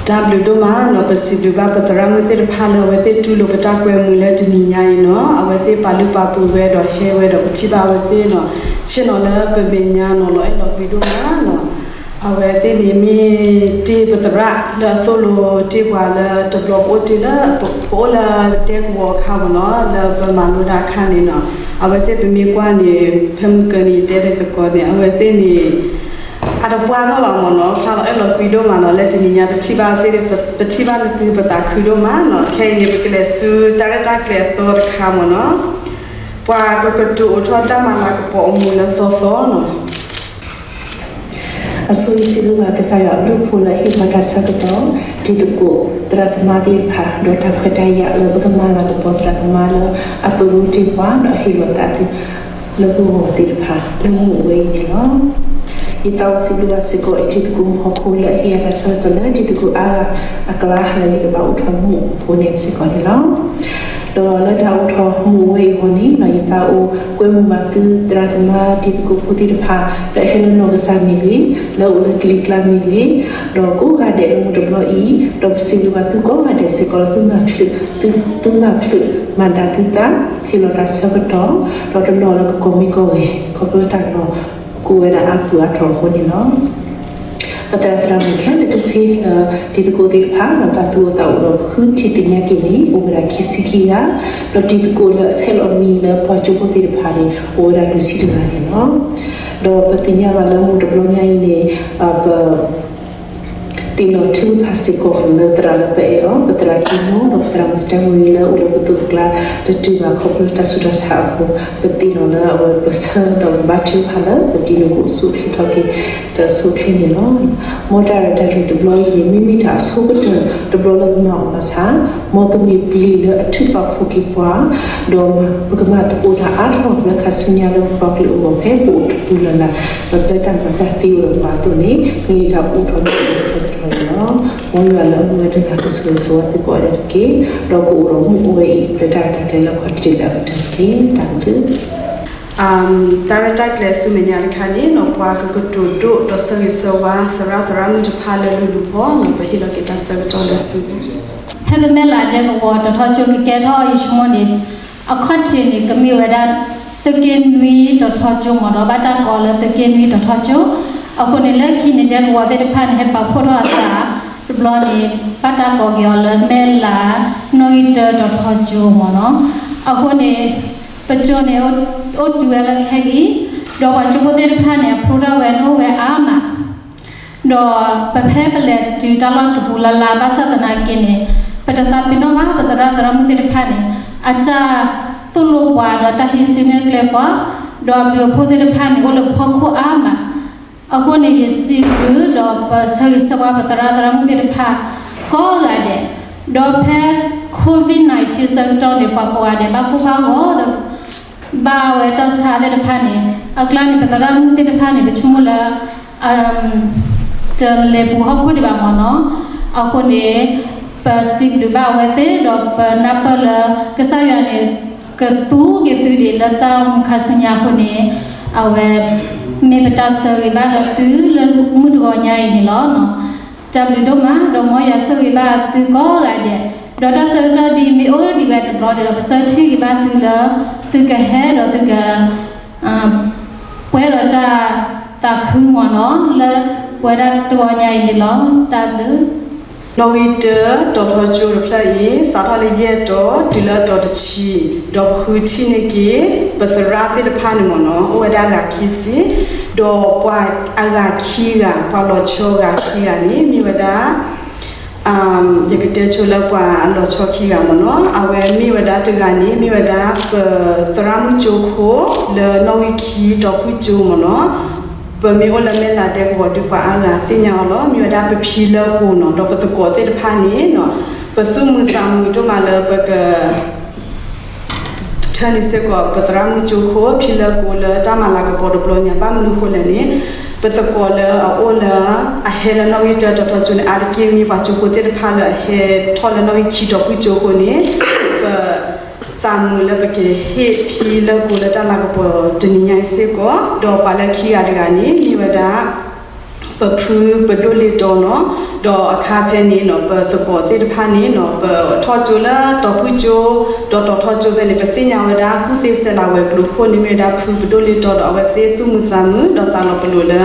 တၢ်ဘျုးဒိၣ်မးနီၤ, ပစံးဘျုးဘၣ်ပသရၣ်မုၣ်သ့ၣ်တဖၣ်လၢအဝဲသ့ၣ်တူၢ်လိာ်ပတၢ်ကွဲမုာ်လၢတနံၤညါအံၤနီၤ, အဝဲသ့ၣ်ပာ်လုၢ်ပာ်ပှ့ၤဝဲဒီးဟဲဝဲဒီးပထံၣ်ဘၣ်အဝဲသ့ၣ်နီၤ, ဆ့ၣ်နီၤလၢပမဲာ်ညါနီၤ လီၤအဲၣ်လီၤကွံဒိၣ်မးနီၤ. အဝဲသ့ၣ်န့ၣ်မ့ၢ်တ့ၢ်ပသရၣ်လၢအသိၣ်လိတ့ၢ်ပှၤလၢတဘျီပအိၣ်တ့ၢ်လၢ ပအိၣ်လၢဒဲကဝီၤအခါမ့ၢ်နီၤ, လၢပမၤလိတၢ်အခါန့ၣ်နီၤ, အဝဲသ့ၣ်ပမ့ၢ်ကွၢ်န့ၣ် ဖဲမုၢ်ကၢၤန့ၣ် တဲဒ်သကိးန့ၣ် အဝဲသ့ၣ်န့ၣ် အတပှၢ်ထီၣ်ဘၣ်မ့ၢ်နီၤ, ဖျါလီၤအဲၣ်လီၤကွံဒိၣ်မးနီၤ, လၢတနံၤညါ ပထံၣ်ဘၣ်သ့ၣ် ပထံၣ်ဘၣ်နသုပသးခုဒိၣ်မးနီၤ. ခဲအံၤန့ၣ် ပကလဲၤဆူတၢ်ရဲၣ်တၢ်ကျဲၤအသီတခါမ့ၢ်နီၤ, ပှၤကကတိၤအိးထီၣ်တၢ်မၤလၤကပီၤအမူးလၢသီသီနီၤ. အဆိစံးဘျုးဘၣ်ကစၢ်ယွၤအဘျုးအဖှိၣ်လၢအဟ့ၣ်ပှၤတၢ်ဆၢကတီၢ်, တံၤသကိးသရၣ်သမါသ့ၣ်တဖၣ် ဒီးတၢ်ခွဲးတၢ်ယာ်လၢပကမၤလၤကပီၤသရၣ်သမါလၢအသိၣ်လိတ့ၢ်ပှၤ ဒီးဟ့ၣ်လီၤသးသု လၢပဂီၢ်သ့ၣ်တဖၣ် လၢမုၢ်အဝဲအံၤန့ၣ်လီၤ. ယသးအိၣ်စံးဘျုးဘၣ်စ့ၢ်ကီး တံၤသကိးမုၣ်ဟီၣ်ခိၣ်လၢအဟ့ၣ်ယၤတၢ်ဆၢကတီၢ်လၢတံၤသကိးအါဂၤအကျါ လၢယကဘၣ်အိးထီၣ်မူးအဖိန့ၣ်စ့ၢ်ကီးန့ၣ်လီၤ. ဒီးလၢတၢ်အိးထီၣ်မူးဝဲအံၤအဂီၢ်န့ၣ် ယသးအိၣ်ကွဲမုာ်ဘၣ်သုသရၣ်သမါ တံၤသကိးဖိသ့ၣ်တဖၣ် လၢအဟဲလၢနီၢ်ကစၢ်မ့ၢ်ဂ့ၤ, လၢအအိၣ်လၢကလံၤကျါမ့ၢ်ဂ့ၤ, ဒီးကိးဂၤဒဲးလၢမူးတဘျီအံၤ, ဒီးပစံးဘျုးဘၣ်သုကိးဂၤဒဲးစ့ၢ်ကီးလၢသုမၤချုး, သု, သုမၤချုးမၤဒၣ်သုသး, ဟ့ၣ်လီၤတၢ်ဆၢကတီၢ်, ဒီးတနီၤလၢကကိးမံၤကိးဂၤ, ခီဖျိတၢ်လီၢ်ကိးဝဲဒၣ်အါပုၢ်အါတီၤအဃိန့ၣ်လီၤ. ပတၢ်သရၣ်မုၣ်ခဲလၢာ်တဆ့လၢ တံၤသကိးသ့ၣ်တဖၣ် ဒီးတၢ်သူၣ်အိၣ်သးအိၣ်ဒီးပဃုထံၣ်သ့ၣ်ညါက့ၤန့ၣ် အိၣ်ဝဲဒၣ်ခံဆံခံဂၤ, ဒီးတံၤသကိးလၢအဆဲးလီၤမံၤလၢပှၤကၠိဖိသ့ၣ်တဖၣ်န့ၣ် အိၣ်ဝဲဒၣ်လွံၢ်ဆံတဂၤန့ၣ်လီၤ. ဒီးပသ့ၣ်ညါဘၣ်လၢမူးတဘျီညါအံၤန့ၣ် ပ သ့ၣ်နီၣ်ထုကဖၣ်စ့ၢ်ကီးလၢသရၣ်လၢပအဲၣ်အီၤ ပသရၣ်ကံမိၢ် ဒီးပသရၣ်မုၢ်စတဲမုၢ်အံၤလၢအိၣ်လၢပသိးပကျါ တတုၤဘၣ်ခီဖျိတၢ်ဆူးတၢ်ဆါအဃိ, ပသ့ၣ်နီၣ်လၢအဝဲပဆၢဒီးပဘါထုကဖၣ်လၢ ပတံၤသကိးအိၣ်ဆူၣ်အိၣ်ချ့ထီၣ်က့ၤ ဒီးဆူၣ်အိၣ်ချ့န့ၣ်လီၤ. မ်တၢ်ရဲၣ်တၢ်ကျဲၤတဘျီအံၤန့ၣ် မ့မ့ၢ်တၢ်အဆိကတၢၢ်တဘျီလၢပမၤအီၤဘၣ်ဆၣ်, မ်ကမ့ၢ်ပျံၤလၢအထုးပာ်ဖှိၣ်က့ၤပှၤ, ဒီးပကမၤသကိးတၢ်အါထီၣ်လၢခါဆူညါလၢပပှၤကလုာ်အဂီၢ် ဖဲပအိၣ်တပူၤလၢ်လၢ် ဒီးဖဲတၢ်မၤတၢ်သ့အိၣ်ဒီးပှၤအသိးန့ၣ် မ့ၢ်တၢ်အိးထီၣ်န့ၢ်အဆၢကတီၢ်န့ၣ်လီၤ. မ်ယွၤလၢအမူဝဲတဂၤကဆိၣ်ဂ့ၤဆိၣ်ဝါသုကိးဂၤဒဲးတက့ၢ်. ဒီးကအိၣ်ဒီးမူးအဝဲအံၤ လၢတၢ်ရဲၣ်တၢ်ကျဲၤလၢအခီၣ်ထံးလၢအကတၢၢ်တက့ၢ်. တၢ်ဘျုး တၢ်ရဲၣ်တၢ်ကျဲၤဆူမဲာ်ညါတခါန့ၣ်နီၤ ပှၤကကတိၤဒိၣ်ဒီးဆၢဂ့ၤဆၢဝါသရၣ်သရၣ်မုၣ်တဖၣ်လၢလူၤလူၤဖီနီၤ ပဟ့ၣ်လီၤက့ၤတၢ်ဆၢကတီၢ်လၢအစုပူၤ ဖဲပမဲာ်လးဒဲကဝီၤတီၤထီကၠိကကဲထီၣ်ယဆိကမိၣ်န့ၣ် အခီၣ်ထံးန့ၣ် ကမ့ၢ်ဝဲဒၣ် သုးက့နွံတီၤထီကၠိမ့ၢ်နီၤ ဘၣ်တၢ်ကိးလၢသုးက့နွံတီၤထီကၠိ. အဃိန့ၣ် လၢခံန့ၣ် ဒဲကဝီၤသ့ၣ်တဖၣ်န့ၣ် ဟဲပာ်ဖှိၣ်ထီၣ်အသးတဘျီန့ၣ် ဘၣ်တၢ်ကိးက့ၤအီၤလၢမဲၢ်လး နီၣ်ဂံၢ်တၢတီၤထီကၠိမ့ၢ်နီၤ. အဃိန့ၣ် ပကၠိန့ၣ် အိၣ်တုၤဝဲလၢခဲကနံၣ် ဒီးပှၤကၠိဖိသ့ၣ်တဖၣ်န့ၣ် အဖျိထီၣ်ဝဲန့ၣ်အိၣ်ဝဲအါမး ဒီးပဖဲပလဲၤတုၤတၢ်လီၢ်တပူၤလၢ်လၢ် ဘၣ်ဆၣ်သနာ်က့န့ၣ် ပတသးပ့ၤနီၣ်ဘၣ် ပသရၣ်သရၣ်မုၣ်သ့၁တဖၣ်န့ၣ် အတၢ်သိၣ်လိပှၤဒီးတၢ်ဟံးစုနဲၣ်ကျဲပှၤ ဒီးအဘျုးအဖှိၣ်သ့၁တဖၣ်န့ၣ် အိၣ်လၢဖီခိၣ်အါမး. အဃိန့ၣ် ယစံးဘျုးဒီးပဆၢဂ့ၤဆၢဝါပသရၣ်သရၣ်မုၣ်သ့၁တဖၣ် ကိးဂၤဒဲး, ဒီးဖဲ COVID nineteen အဆၢကတီၢ်န့ၣ် ပှၤကိးဂၤဒဲး ဘၣ်ကိၢ်ဘၣ်ဂီၤဒီး ဘၣ်ဝဲတၢ်ဆါသ့၁တဖၣ်န့ၣ် အကျါန့ၣ် ပသရၣ်မုၣ်သ့၁တဖၣ်န့ၣ် ပဆိကမိၣ်လၢ တလဲၤပူၤဟီၣ်ခိၣ်ဒံးဘၣ်မ့ၢ်နီၤ. အဃိန့ၣ် ပစံးဘျုးဘၣ်အဝဲသ့ၣ် ဒီးပနၢ်ပၢၢ်လၢ ကစၢ်ယွၤန့ၣ် ကသူက့ၤသုဒံးလၢတၢ်အိၣ်မူခါဆူညါအဃိန့ၣ် အဝဲ မ့ၢ်ပတၢ်ဆၢဂ့ၤဘၣ်လၢသုလၢမုၢ်တဂီၤညါအံၤန့ၣ်လီၤ. တၢ်ဘျုးဒိၣ်မး ဒီးမ်ယွၤဆိၣ်ဂ့ၤဘၣ်သုကိးဂၤဒဲး, ဒီးတၢ်ဆၢကတီၢ်ဒ်အံၤမ့ၢ်အိၣ်ဒံးဝဲတဘျီဒီး ပဆၢထံၣ်က့ၤဘၣ်သုလၢ သုကဟဲဒီးသုက ပှဲၤဒီးတၢ်သးခုမ့ၢ်နီၤ လၢပဝဲဒၣ်တဂီၤညါအံၤန့ၣ်လီၤ. တၢ်ဘျုး နီၣ်ဂံၢ်တၢ တီၤထီကၠိတဖျၢၣ်အံၤ စးထီၣ်လၢယဲၢ်တီၤ တုၤလၢတီၤတဆံ, ဒီးပဃုထံၣ်န့ၢ်က့ၤ ပသရၣ်သ့ၣ်တဖၣ်န့ၣ်မ့ၢ်နီၤ အိၣ်ဝဲဒၣ်အဂၤခံဆံ, ဒီးပှၤအဂၤခံဂၤ ပှၤလီၤဆီအဂၤခံဂၤန့ၣ် မ့ၢ်ဝဲဒၣ် ယကတဲဆိလၢပှၤအလီၤဆီခံဂၤမ့ၢ်နီၤ အဝဲမ့ၢ်ဝဲဒၣ်တဂၤန့ၣ် မ့ၢ်ဝဲဒၣ်ပသရၣ်မုၣ်ကၠိခိၣ် လၢနီၣ်ဂံၢ်ခံတီၤဖုၣ်ကၠိမ့ၢ်နီၤ ပမ့ၢ်အိၣ်လၢမဲၢ်လးဒဲကဝီၤဒုးပှၤအါဂၤသ့ၣ်ညါအီၤလီၤ. မ့ၢ်ဝဲဒၣ်ပဖံလၢကိာ်နီၤ ဒီးပသကိးသ့ၣ်တဖၣ်န့ၣ်နီၤ ပသူၣ်မုာ်သးမုာ်ဒိၣ်မးလၢပက ထၢန့ၢ်စ့ၢ်ကီး ပသရၣ်မုၣ်ကၠိခိၣ် ဖံလၢကိာ်လၢတၢ်မၤလၤကပီၤတဘျီညါ ဘၣ်မနုၤအဃိလဲၣ်န့ၣ် ပသကိးလၢအအိၣ်လၢ အဟဲလၢနီၣ်ဂံၢ်တၢတီၤထီကၠိန့ၣ် အါတက့ၢ်မ့ၢ်ပှၤကၠိဖိသ့ၣ်တဖၣ်လၢအဟဲထီၣ်လၢနီၣ်ဂံၢ်ခံတီၤဖုၣ်ကၠိအဃိန့ၣ် ပ သးမုာ်လၢပကဟ့ၣ်ဖံလၢကိာ်လၢတၢ်လၤကပီၤတနံၤညါအံၤစ့ၢ်ကီး ဒီးပှၤလၢခံဂၤတဂၤန့ၣ် မ့ၢ်ဝဲဒၣ် ပဖုပဒိၣ်လ့တီနီၤ ဒီးအခါဖဲန့ၣ်နီၤ ပသကိးသ့ၣ်တဖၣ်န့ၣ်နီၤ ပထီၣ်ကၠိလၢတီၤဖုၣ်ကၠိ, ဒီးတီၤထီကၠိဖဲန့ၣ် ပသ့ၣ်ညါဝဲဒၣ် ကူၣ်သ့စဲးလၤဝဲၤကျိၤခိၣ်န့ၣ် မ့ၢ်ဝဲဒၣ်ဖုပဒိၣ်လ့တီၤဒီးအဝဲသ့ၣ်သူၣ်မုာ်သးမုာ် ဒီးသးလီၤပလိာ်လၢ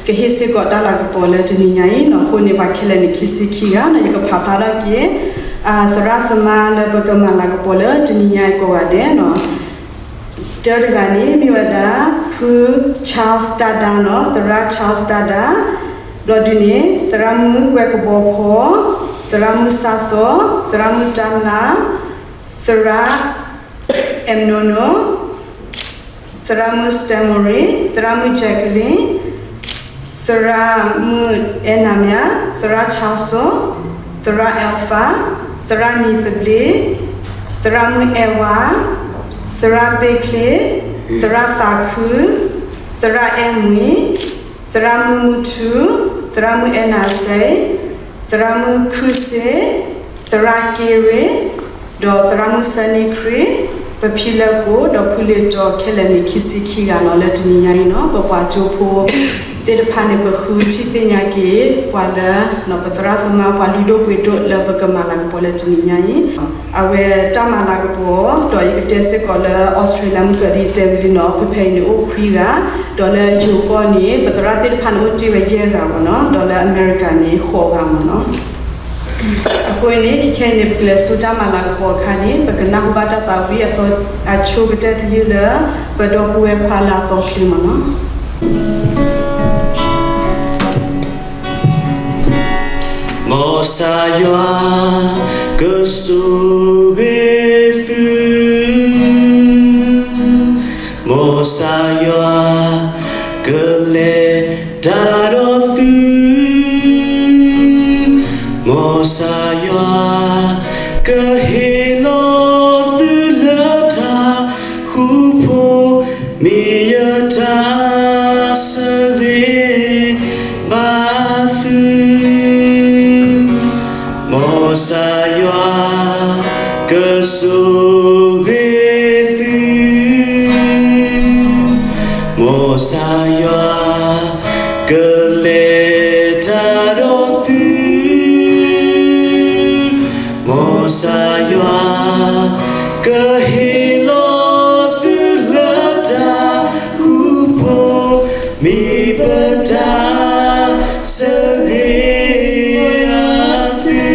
ကဟ့ၣ်စ့ၢ်ကီးတၢ်လၤကပီၤလၢတနံၤညါအံၤနီၤ. အဃိန့ၣ် ပှၤခဲလၢာ်န့ၣ် ခံဆံခံဂၤနီၤ ယကဖးဖျါထီၣ်က့ၤ သရၣ်သမါလၢပကမၤလၤကပီၤလၢတနံၤညါအံၤကိးဂၤဒဲးနီၤ. တၢတဂၤန့ၣ် မ့ၢ်ဝဲဒၣ် ဖု Charles တၢ်ဒါနီၤ, သရၣ် Charles တၢ်ဒါ, ဘျီဒုန့ၣ် သရၣ်မုၣ်ကွဲးကဘီဖီ, သရၣ်မုၣ်စၢ်သီ, သရၣ်မုၣ်တၢ်လၢ်, သရၣ် Emnono, သရၣ်မုၣ် Stemori, သရၣ်မုၣ် Jacqueline, သရၣ်မုၣ်အဲၣ်နၤမၠၣ်, သရၣ် Charles, သရၣ် Alpha, သရၣ်နံၤသဘျ့, သရၣ်မုၣ်အဲၣ်ဝါ, သရၣ်ဘ့ၣ်ချ့, သရၣ်သးခု, သရၣ်အဲၣ်မှံ, သရၣ်မုၣ်မုၢ်ထူ, သရၣ်မုၣ်အဲၣ်နၤစဲ, သရၣ်မုၣ်ခုၣ်စ့, သရၣ်က့ရ့ၣ်, ဒီးသရၣ်မုၣ်စၢ်နံၣ်ခရံာ်, ပဖံလၢကိၣ် ဒီးဖုလ့တီၤခဲလၢာ်န့ၣ် ခံဆံခံဂၤနီၤ လၢတနံၤညါအံၤနီၤ ပပှၤကၠိဖိသ့ၣ်တဖၣ်န့ၣ် ပဃုထံၣ်သ့ၣ်ညါက့ၤ ပှၤလၢ ပသရၣ်သမါ ပှၤလုၢ်ဒိၣ်ပှ့ၤဒိၣ်လၢပကမၤလၤကပီၤလၢတနံၤညါအံၤ အဝဲတၢ်မၤလၤကပီၤ ဒီးယကတဲစ့ၢ်ကီးလၢ Australia မုၢ်ကၢၤဒ်ယတဲဝံၤလံနီၤ ဖဲဖဲအံၤန့ၣ်အိၣ်ခွံဂၤ, ဒီးလၢယိၤကီၢ်န့ၣ် ပသရၣ်သ့ၣ်တဖၣ်န့ၣ်အိၣ်တ့ၢ်ဝဲယဲၢ်ဂၤမ့ၢ်နီၤ, ဒီးလၢအမဲရကၤန့ၣ် ဃိးဂၤမ့ၢ်နီၤ. အဃိန့ၣ် ခဲခဲအံၤန့ၣ် ပကလဲၤဆူတၢ်မၤလၤကပီၤအခါန့ၣ် ပကနၢ်ဟူဘၣ်တၢ်သးဝံၣ်အသီ အဆိကတၢၢ်တယုၢ်လၢ ပဒီပုၢ်ဝဲၢ်ခွါလၢအသီချ့မ့ၢ်နီၤ. မ်ကစၢ်ယွၤ ကဆိၣ်ဂ့ၤသု, မ်ကစၢ်ယွၤ ကလဲၤတၢ်ဒီးသု, မ်ကစၢ်ယွၤ ကဟ့ၣ်လီၤသုလၢတၢ်ဃူဖိ မ့ၢ်ယတၢ်ဆိၣ်ဂ့ၤဘၣ်သု, မ်ကစၢ်ယွၤ ကဆိၣ်ဂ့ၤသု, မ်ကစၢ်ယွၤ ကလဲၤတၢ်ဒီးသု, မ်ကစၢ်ယွၤ ကဟ့ၣ်လီၤသုလၢတၢ်ဃူဖိ မ့ၢ်ပတၢ်ဆိၣ်ဂ့ၤဘၣ်သု,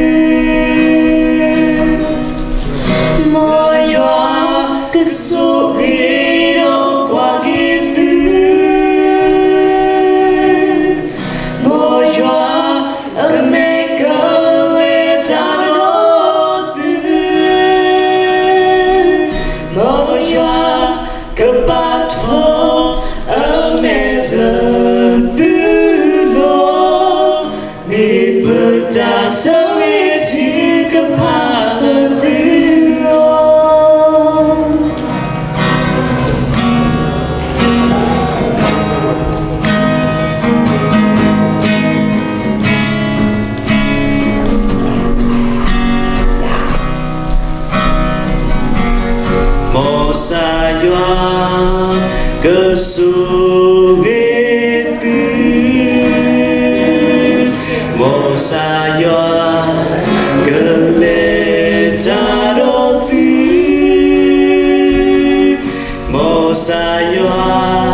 မ်ယွၤ ကဆိၣ်ဂ့ၤဒီးကွၢ်က့ၤသု, မ်ယွၤ အမဲာ်ကလဲၤတၢ်ဒီးသု, မ်ယွၤ ကပာ်ထီၣ် အမဲာ်လၢသုလီၤ, မ့ၢ်ပတၢ်ဆိၣ်ဂ့ၤထုကဖၣ်လၢသုလီၤ. မ်ကစၢ်ယွၤ ကဆိၣ်ဂ့ၤသု, မ်ကစၢ်ယွၤ ကလဲၤတၢ်ဒီးသု, မ်ကစၢ်ယွၤ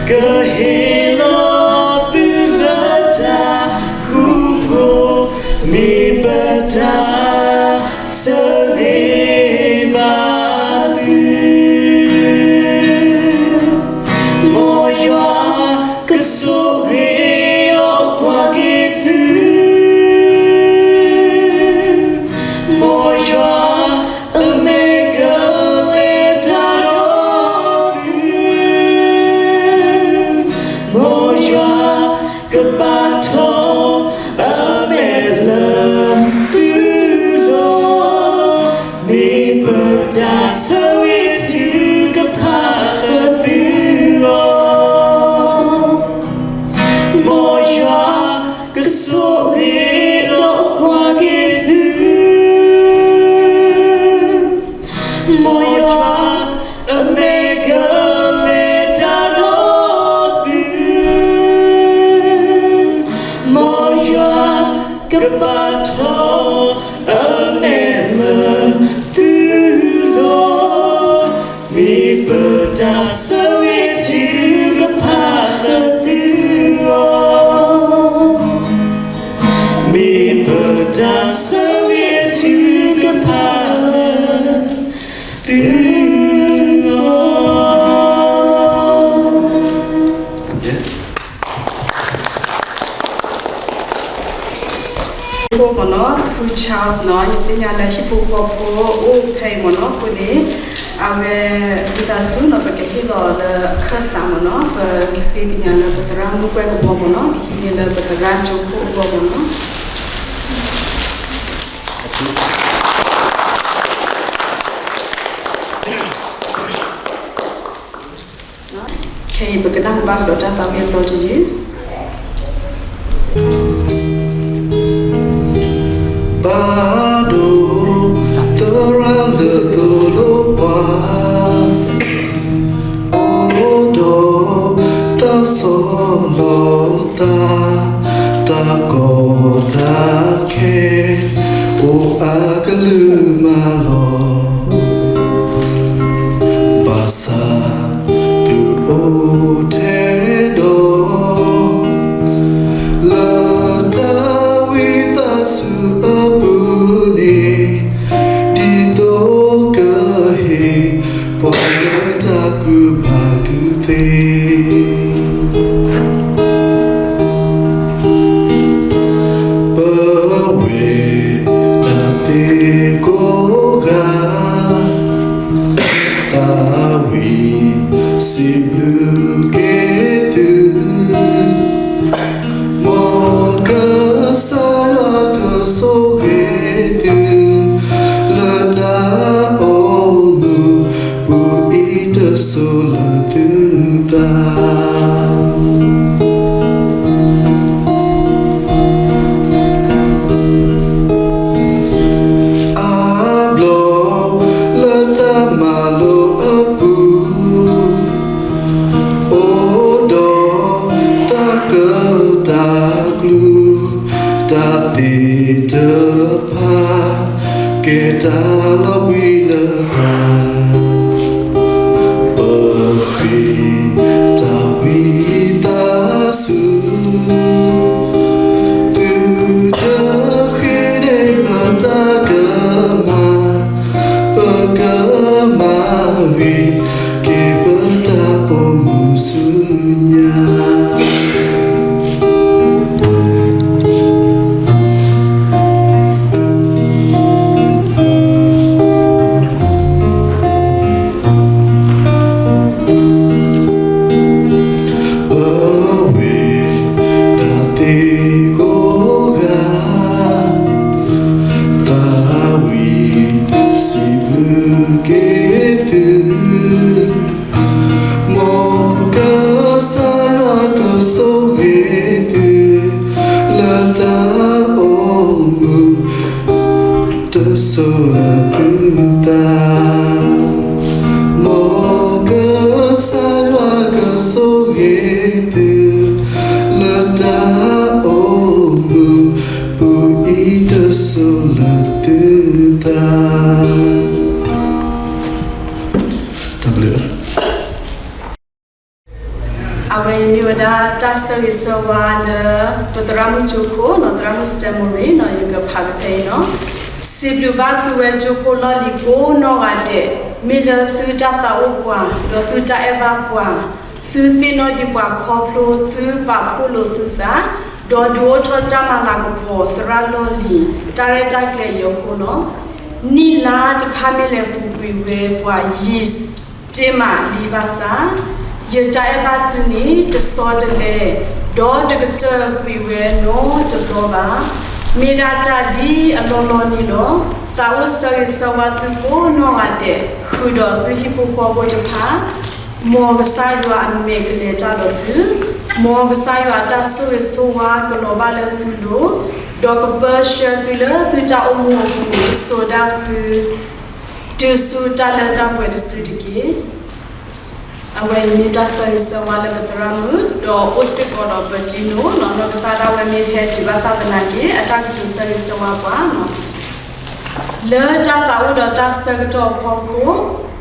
ကဟ့ၣ်လီၤသုလၢတၢ်ဃူဖိ, မ့ၢ်ပတၢ်ဆိၣ်ဂ့ၤဘၣ်သု, မ်ယွၤ ကဆိၣ်ဂ့ၤဒီးကွၢ်က့ၤသု, မ်ယွၤ အမဲာ်ကလဲၤတၢ်ဒီးသု, မ်ယွၤ ကပာ်ထီၣ် အမဲာ်လၢသုလီၤ, မ့ၢ်ပတၢ်ဆိၣ်ဂ့ၤထုကဖၣ်လၢသုလီၤ. မ်ယွၤ ကဆိၣ်ဂ့ၤဒီးကွၢ်က့ၤသု, မ်ယွၤ အမဲာ်ကလဲၤတၢ်ဒီးသု, မ်ယွၤ ကဘၣ်ထီၣ်အမဲာ်လၢသုလီၢ်, မ့ၢ်ပတၢ်ဆၢဂ့ၤထုကဖၣ်လၢသုဂီၢ်, မ့ၢ်ပတၢ်ဆၢဂ့ၤထုကဖၣ်လၢသုဂီၢ်. ဖိမ့ၢ်နီၤ ဖု Charles နီၤ, ယသ့ၣ်ညါလၢဟံၣ်ဖိဃီဖိအိၣ်ဖဲအံၤမ့ၢ်နီၤ, အဃိန့ၣ် အဝဲ ဝံသးစူၤနီၤ ပကဟ့ၣ်လီၤလၢအခၢၣ်စးမ့ၢ်နီၤ, ပဃ့ကညးလၢပသရၣ်မုၣ်ကွဲၢ်ကဘီမ့ၢ်နီၤ, ကဟံးန့ၢ်လၢပသရၣ်ကၠိခိၣ်အဂီၢ်မ့ၢ်နီၤ. ခဲအံၤပကနၣ်ဘၣ်ကဒီးတၢ်သးဝံၣ်အသီတယုၢ်. ဘၣ်ဒိ သရၣ်လၢသိၣ်လိပှၤ အိၣ်ဒီးတၢ်ဆီၣ်လီၤသး, တၢ်ကီတၢ်ခဲ အိၣ်အကလုာ်မးလီၤ. ဘၣ်ဆၣ်သုအိၣ်ထဲဒီး လၢတၢ်ဝံသးစူၤအပူၤန့ၣ်, ဒ်သိးကဟ့ၣ်ပှၤလၢတၢ်ကူၣ်ဘၣ်ကူၣ်သ့ ပဝဲဒၣ်သ့ၣ်ကိးဂၤ သးဝံၣ်စံးဘျုးက့ၤသု, မ်ကစၢ်ယွၤကဆိၣ်ဂ့ၤသု လၢတၢ်အိၣ်မူပူၤအံၤ တစိၤလၢသုသး. အါဘျီလၢတၢ်မၤလိအပူၤ အိၣ်ဒီးတၢ်ကၢတၢ်ကျူ တၢ်သ့ၣ်တဖၣ် ကဲတၢ်လီၤဘှံးလၢသး ပဃ့တၢ်ဝံသးစူၤ သုတဃ့န့ၢ်ပတၢ်ကမၣ် ပကမၤဂ့ၤက့ၤပတၢ်အိၣ်မူဆူညါ. ပဝဲဒၣ်သ့ၣ်ကိးဂၤ သးဝံၣ်စံးဘျုးက့ၤသု မ်ကစၢ်ယွၤကဆိၣ်ဂ့ၤသု လၢတၢ်အိၣ်မူ တစိၤလၢသုသး မ်ကစၢ်ယွၤကဆိၣ်ဂ့ၤသု လၢတၢ်အိၣ်မူပူၤအံၤ တစိၤလၢသုသး. တၢ်ဘျုး အဝဲအံၤမ့ၢ်ဝဲဒၣ်တၢ်ဆၢဂ့ၤဆၢဝါလၢ ပသရၣ်မုၣ်ကၠိခိၣ်နီၤ သရၣ်မုၣ် Stanmore နီၤ ယကဖးဖဲအံၤနီၤ. စံးဘျုးဘၣ်သုဝဲကၠိခိၣ်လီၢ်လံၤကိးနီၢ်ဂၤဒဲး, မ့ၢ်လၢသုတၢ်သးအိၣ်ပှၤ ဒီးသုတၢ်အဲၣ်ဘၣ်ပှၤ, သုသ့ၣ်နီၣ်ဒံးပှၤခီဖျိ သုပာ်ဖှိၣ်လိာ်သုသး, ဒီးဒုးအိၣ်ထီၣ်တၢ်မၤလၤကပီၤသရၣ်လီၢ်လံၤ တၢ်ရဲၣ်တၢ်ကျဲၤအံၤအဃိလီၤ. နံၣ်လါတဖၣ်မ့ၢ်လဲၤပူၤကွံာ်ဝဲပှၤယံာ် တ့ၢ်မးလံဘၣ်ဆၣ်, ယတၢ်အဲၣ်ဘၣ်သုန့ၣ် တဆီတလဲ, ဒီးတကတၢၢ်ကွံာ်ဝဲနီတဘျီဘၣ်. မ့ၢ်ဒၣ်တၢ်ဒ်အလီၢ်လီၢ်န့ၣ်လီၤ. သးအိၣ်ဆၢဂ့ၤဆၢဝါသုကိးနီၢ်ဂၤဒဲး, ဃုာ်ဒီးသုဟံၣ်ဖိဃီဖိတဖၣ်, မ်ကစၢ်ယွၤအမဲာ်ကလဲၤတၢ်ဒီးသု, မ်ကစၢ်ယွၤအတၢ်ဆိၣ်ဂ့ၤဆိၣ်ဝါကလီၤဘၣ်လၢသုလိၤ, ဒီးကပၢဆှၢသုလၢသုတၢ်အိၣ်မူအပူၤ တစိၤဒၣ်သု တုၤဆူတၢ်လၢတၢ်ပှဲၤတစုတက့ၢ်. အဝဲအံၤမ့ၢ်တၢ်ဆၢဂ့ၤဆၢဝါလၢပသရၣ်မုၣ် ဒီးအိၣ်စ့ၢ်ကီးဒီးပတံၤနိ နီၢ်ကစၢ်ဒၣ်ဝဲမ့ၢ်ဟဲတုၤဘၣ်ဆၣ်သနာ်က့ အတၢ်ကတိၤဆၢဂ့ၤဆၢဝါပှၤ လၢတၢ်သးအိၣ်ဒီးတၢ်ဆၢကတီၢ်အဖီခိၣ်,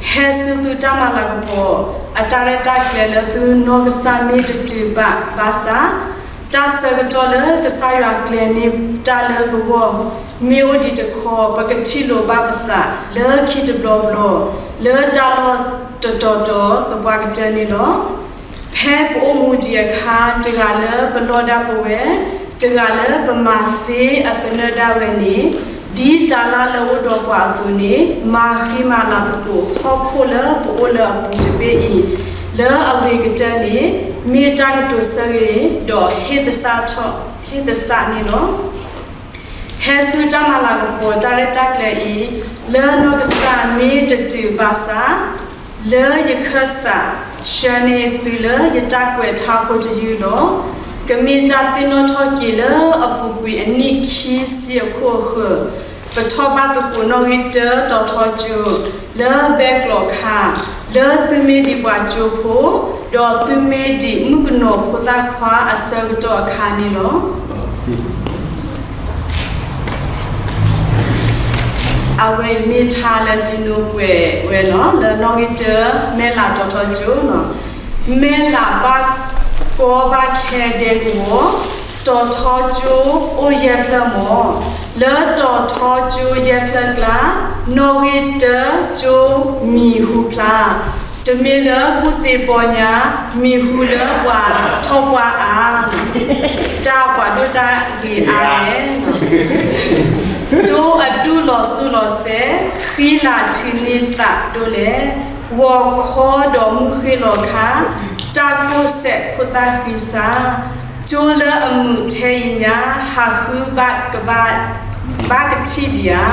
ဟဲဆူသုတၢ်မၤလၤကပီၤ အတၢ်ရဲၣ်တၢ်ကျဲၤလၢသုနီၢ်ကစၢ်မ့ၢ်တတုၤဘၣ်ဘၣ်ဆၣ်, တၢ်ဆၢကတီၢ်လၢကစၢ်ယွၤကျဲၤန့ၢ်တၢ်လၢပဂီၢ် မ့ၢ်အိၣ်ဒံးတခီ ပကထံၣ်လိာ်ဘၣ်ပသးလၢခံတဘျီဘျီ လၢတၢ်လီၢ်တတီၤတီၤသပှၢ်ကတၢၢ်န့ၣ်လီၤ. ဖဲပအိၣ်မူဒံးအခါ တဂၤလၢပလီၢ်ဒၣ်ပဝဲ, တဂၤလၢပမၤသ့အသနၢၣ်ဒၣ်ဝဲန့ၣ်, ဒ်တၢ်လၢ်လၢအိၣ်ဒီးပှၤအသိးန့ၣ် မၤဃံမၤလၤသကိးဟီၣ်ခိၣ်လၢပအိၣ်လၢအပူၤတဘ့ၣ်အံၤ, လၢအဂ့ၤကတၢၢ်န့ၣ် မ့ၢ်တၢ်ကတိၤဆၢဂ့ၤ ဒီးဟ့ၣ်သဆၣ်ထီၣ် ဟ့ၣ်သဆၣ်န့ၣ်လီၤ. ဟဲဆူတၢ်မၤလၤကပီၤတၢ်ရဲၣ်တၢ်ကျဲၤအံၤ လၢနီၢ်ကစၢ်မ့ၢ်တတုၤဘၣ်ဆၣ်, လၢယခၢၣ်စး ဆှၢန့ၢ်သုလၢယတၢ်ကွဲးထါဖိတယုၢ်လီၤ. ကမ့ၢ်တၢ်သ့ၣ်နီၣ်ထီၣ်က့ၤလၢအပူၤကွံာ်အနံၣ်ခံဆံအခိၣ်အဃၢၤ, ပထီၣ်ဘၣ်သကိးနီၣ်ဂံၢ်တၢတီၤထီကၠိ လၢဘဲကျိးခါ, လၢသုမ့ၢ်ဒံးပှၤကၠိဖိ, ဒီးသုမ့ၢ်ဒံးမုၣ်ကနီၤဖိသၣ်ခွါအဆၢကတီၢ်အခါန့ၣ်လီၤ. အဝဲအံၤမ့ၢ်ထါလၢတံၤနိကွဲးဝဲလီၤ လၢနီၣ်ဂံၢ်တၢ မဲၢ်လးတီၤထီကၠိလီၤ. မဲၢ်လးဘၣ်ကီဘၣ်ခဲဒဲကဝီၤ, တီၤထီကၠိအိၣ်ယဲၢ်ဖျၢၣ်မီၤ, လၢတီၤထီကၠိယဲၢ်ဖျၢၣ်ကျါ, နီၣ်ဂံၢ်တၢကၠိမံၤဟူဖျါ, တမ့ၢ်လၢကူၣ်သ့ပီညါ, မံၤဟူလၢပှၤထီၣ်ပှၢ်အါ တၢ်ပှၤဒိၣ်တၢ်ဂ့ၤအါလဲၣ်. ကၠိအဒူၣ်လီၤစိၤလီၤစဲး, ဃံလၤထုးန့ၢ်သးဒိၣ်လဲၣ်, ဂီၤခီဒီးမုၢ်ဃ့ၢ်လီၤခါ, တၢ်ကိၢ်စဲးခိၣ်သၣ်ဃံစါ, ကၠိလၢအမုာ်ထဲအံၤညါ, ဟးဃုဘၣ်ကဘၣ် ဘၣ်ကထံၣ်ဒံးဧါ.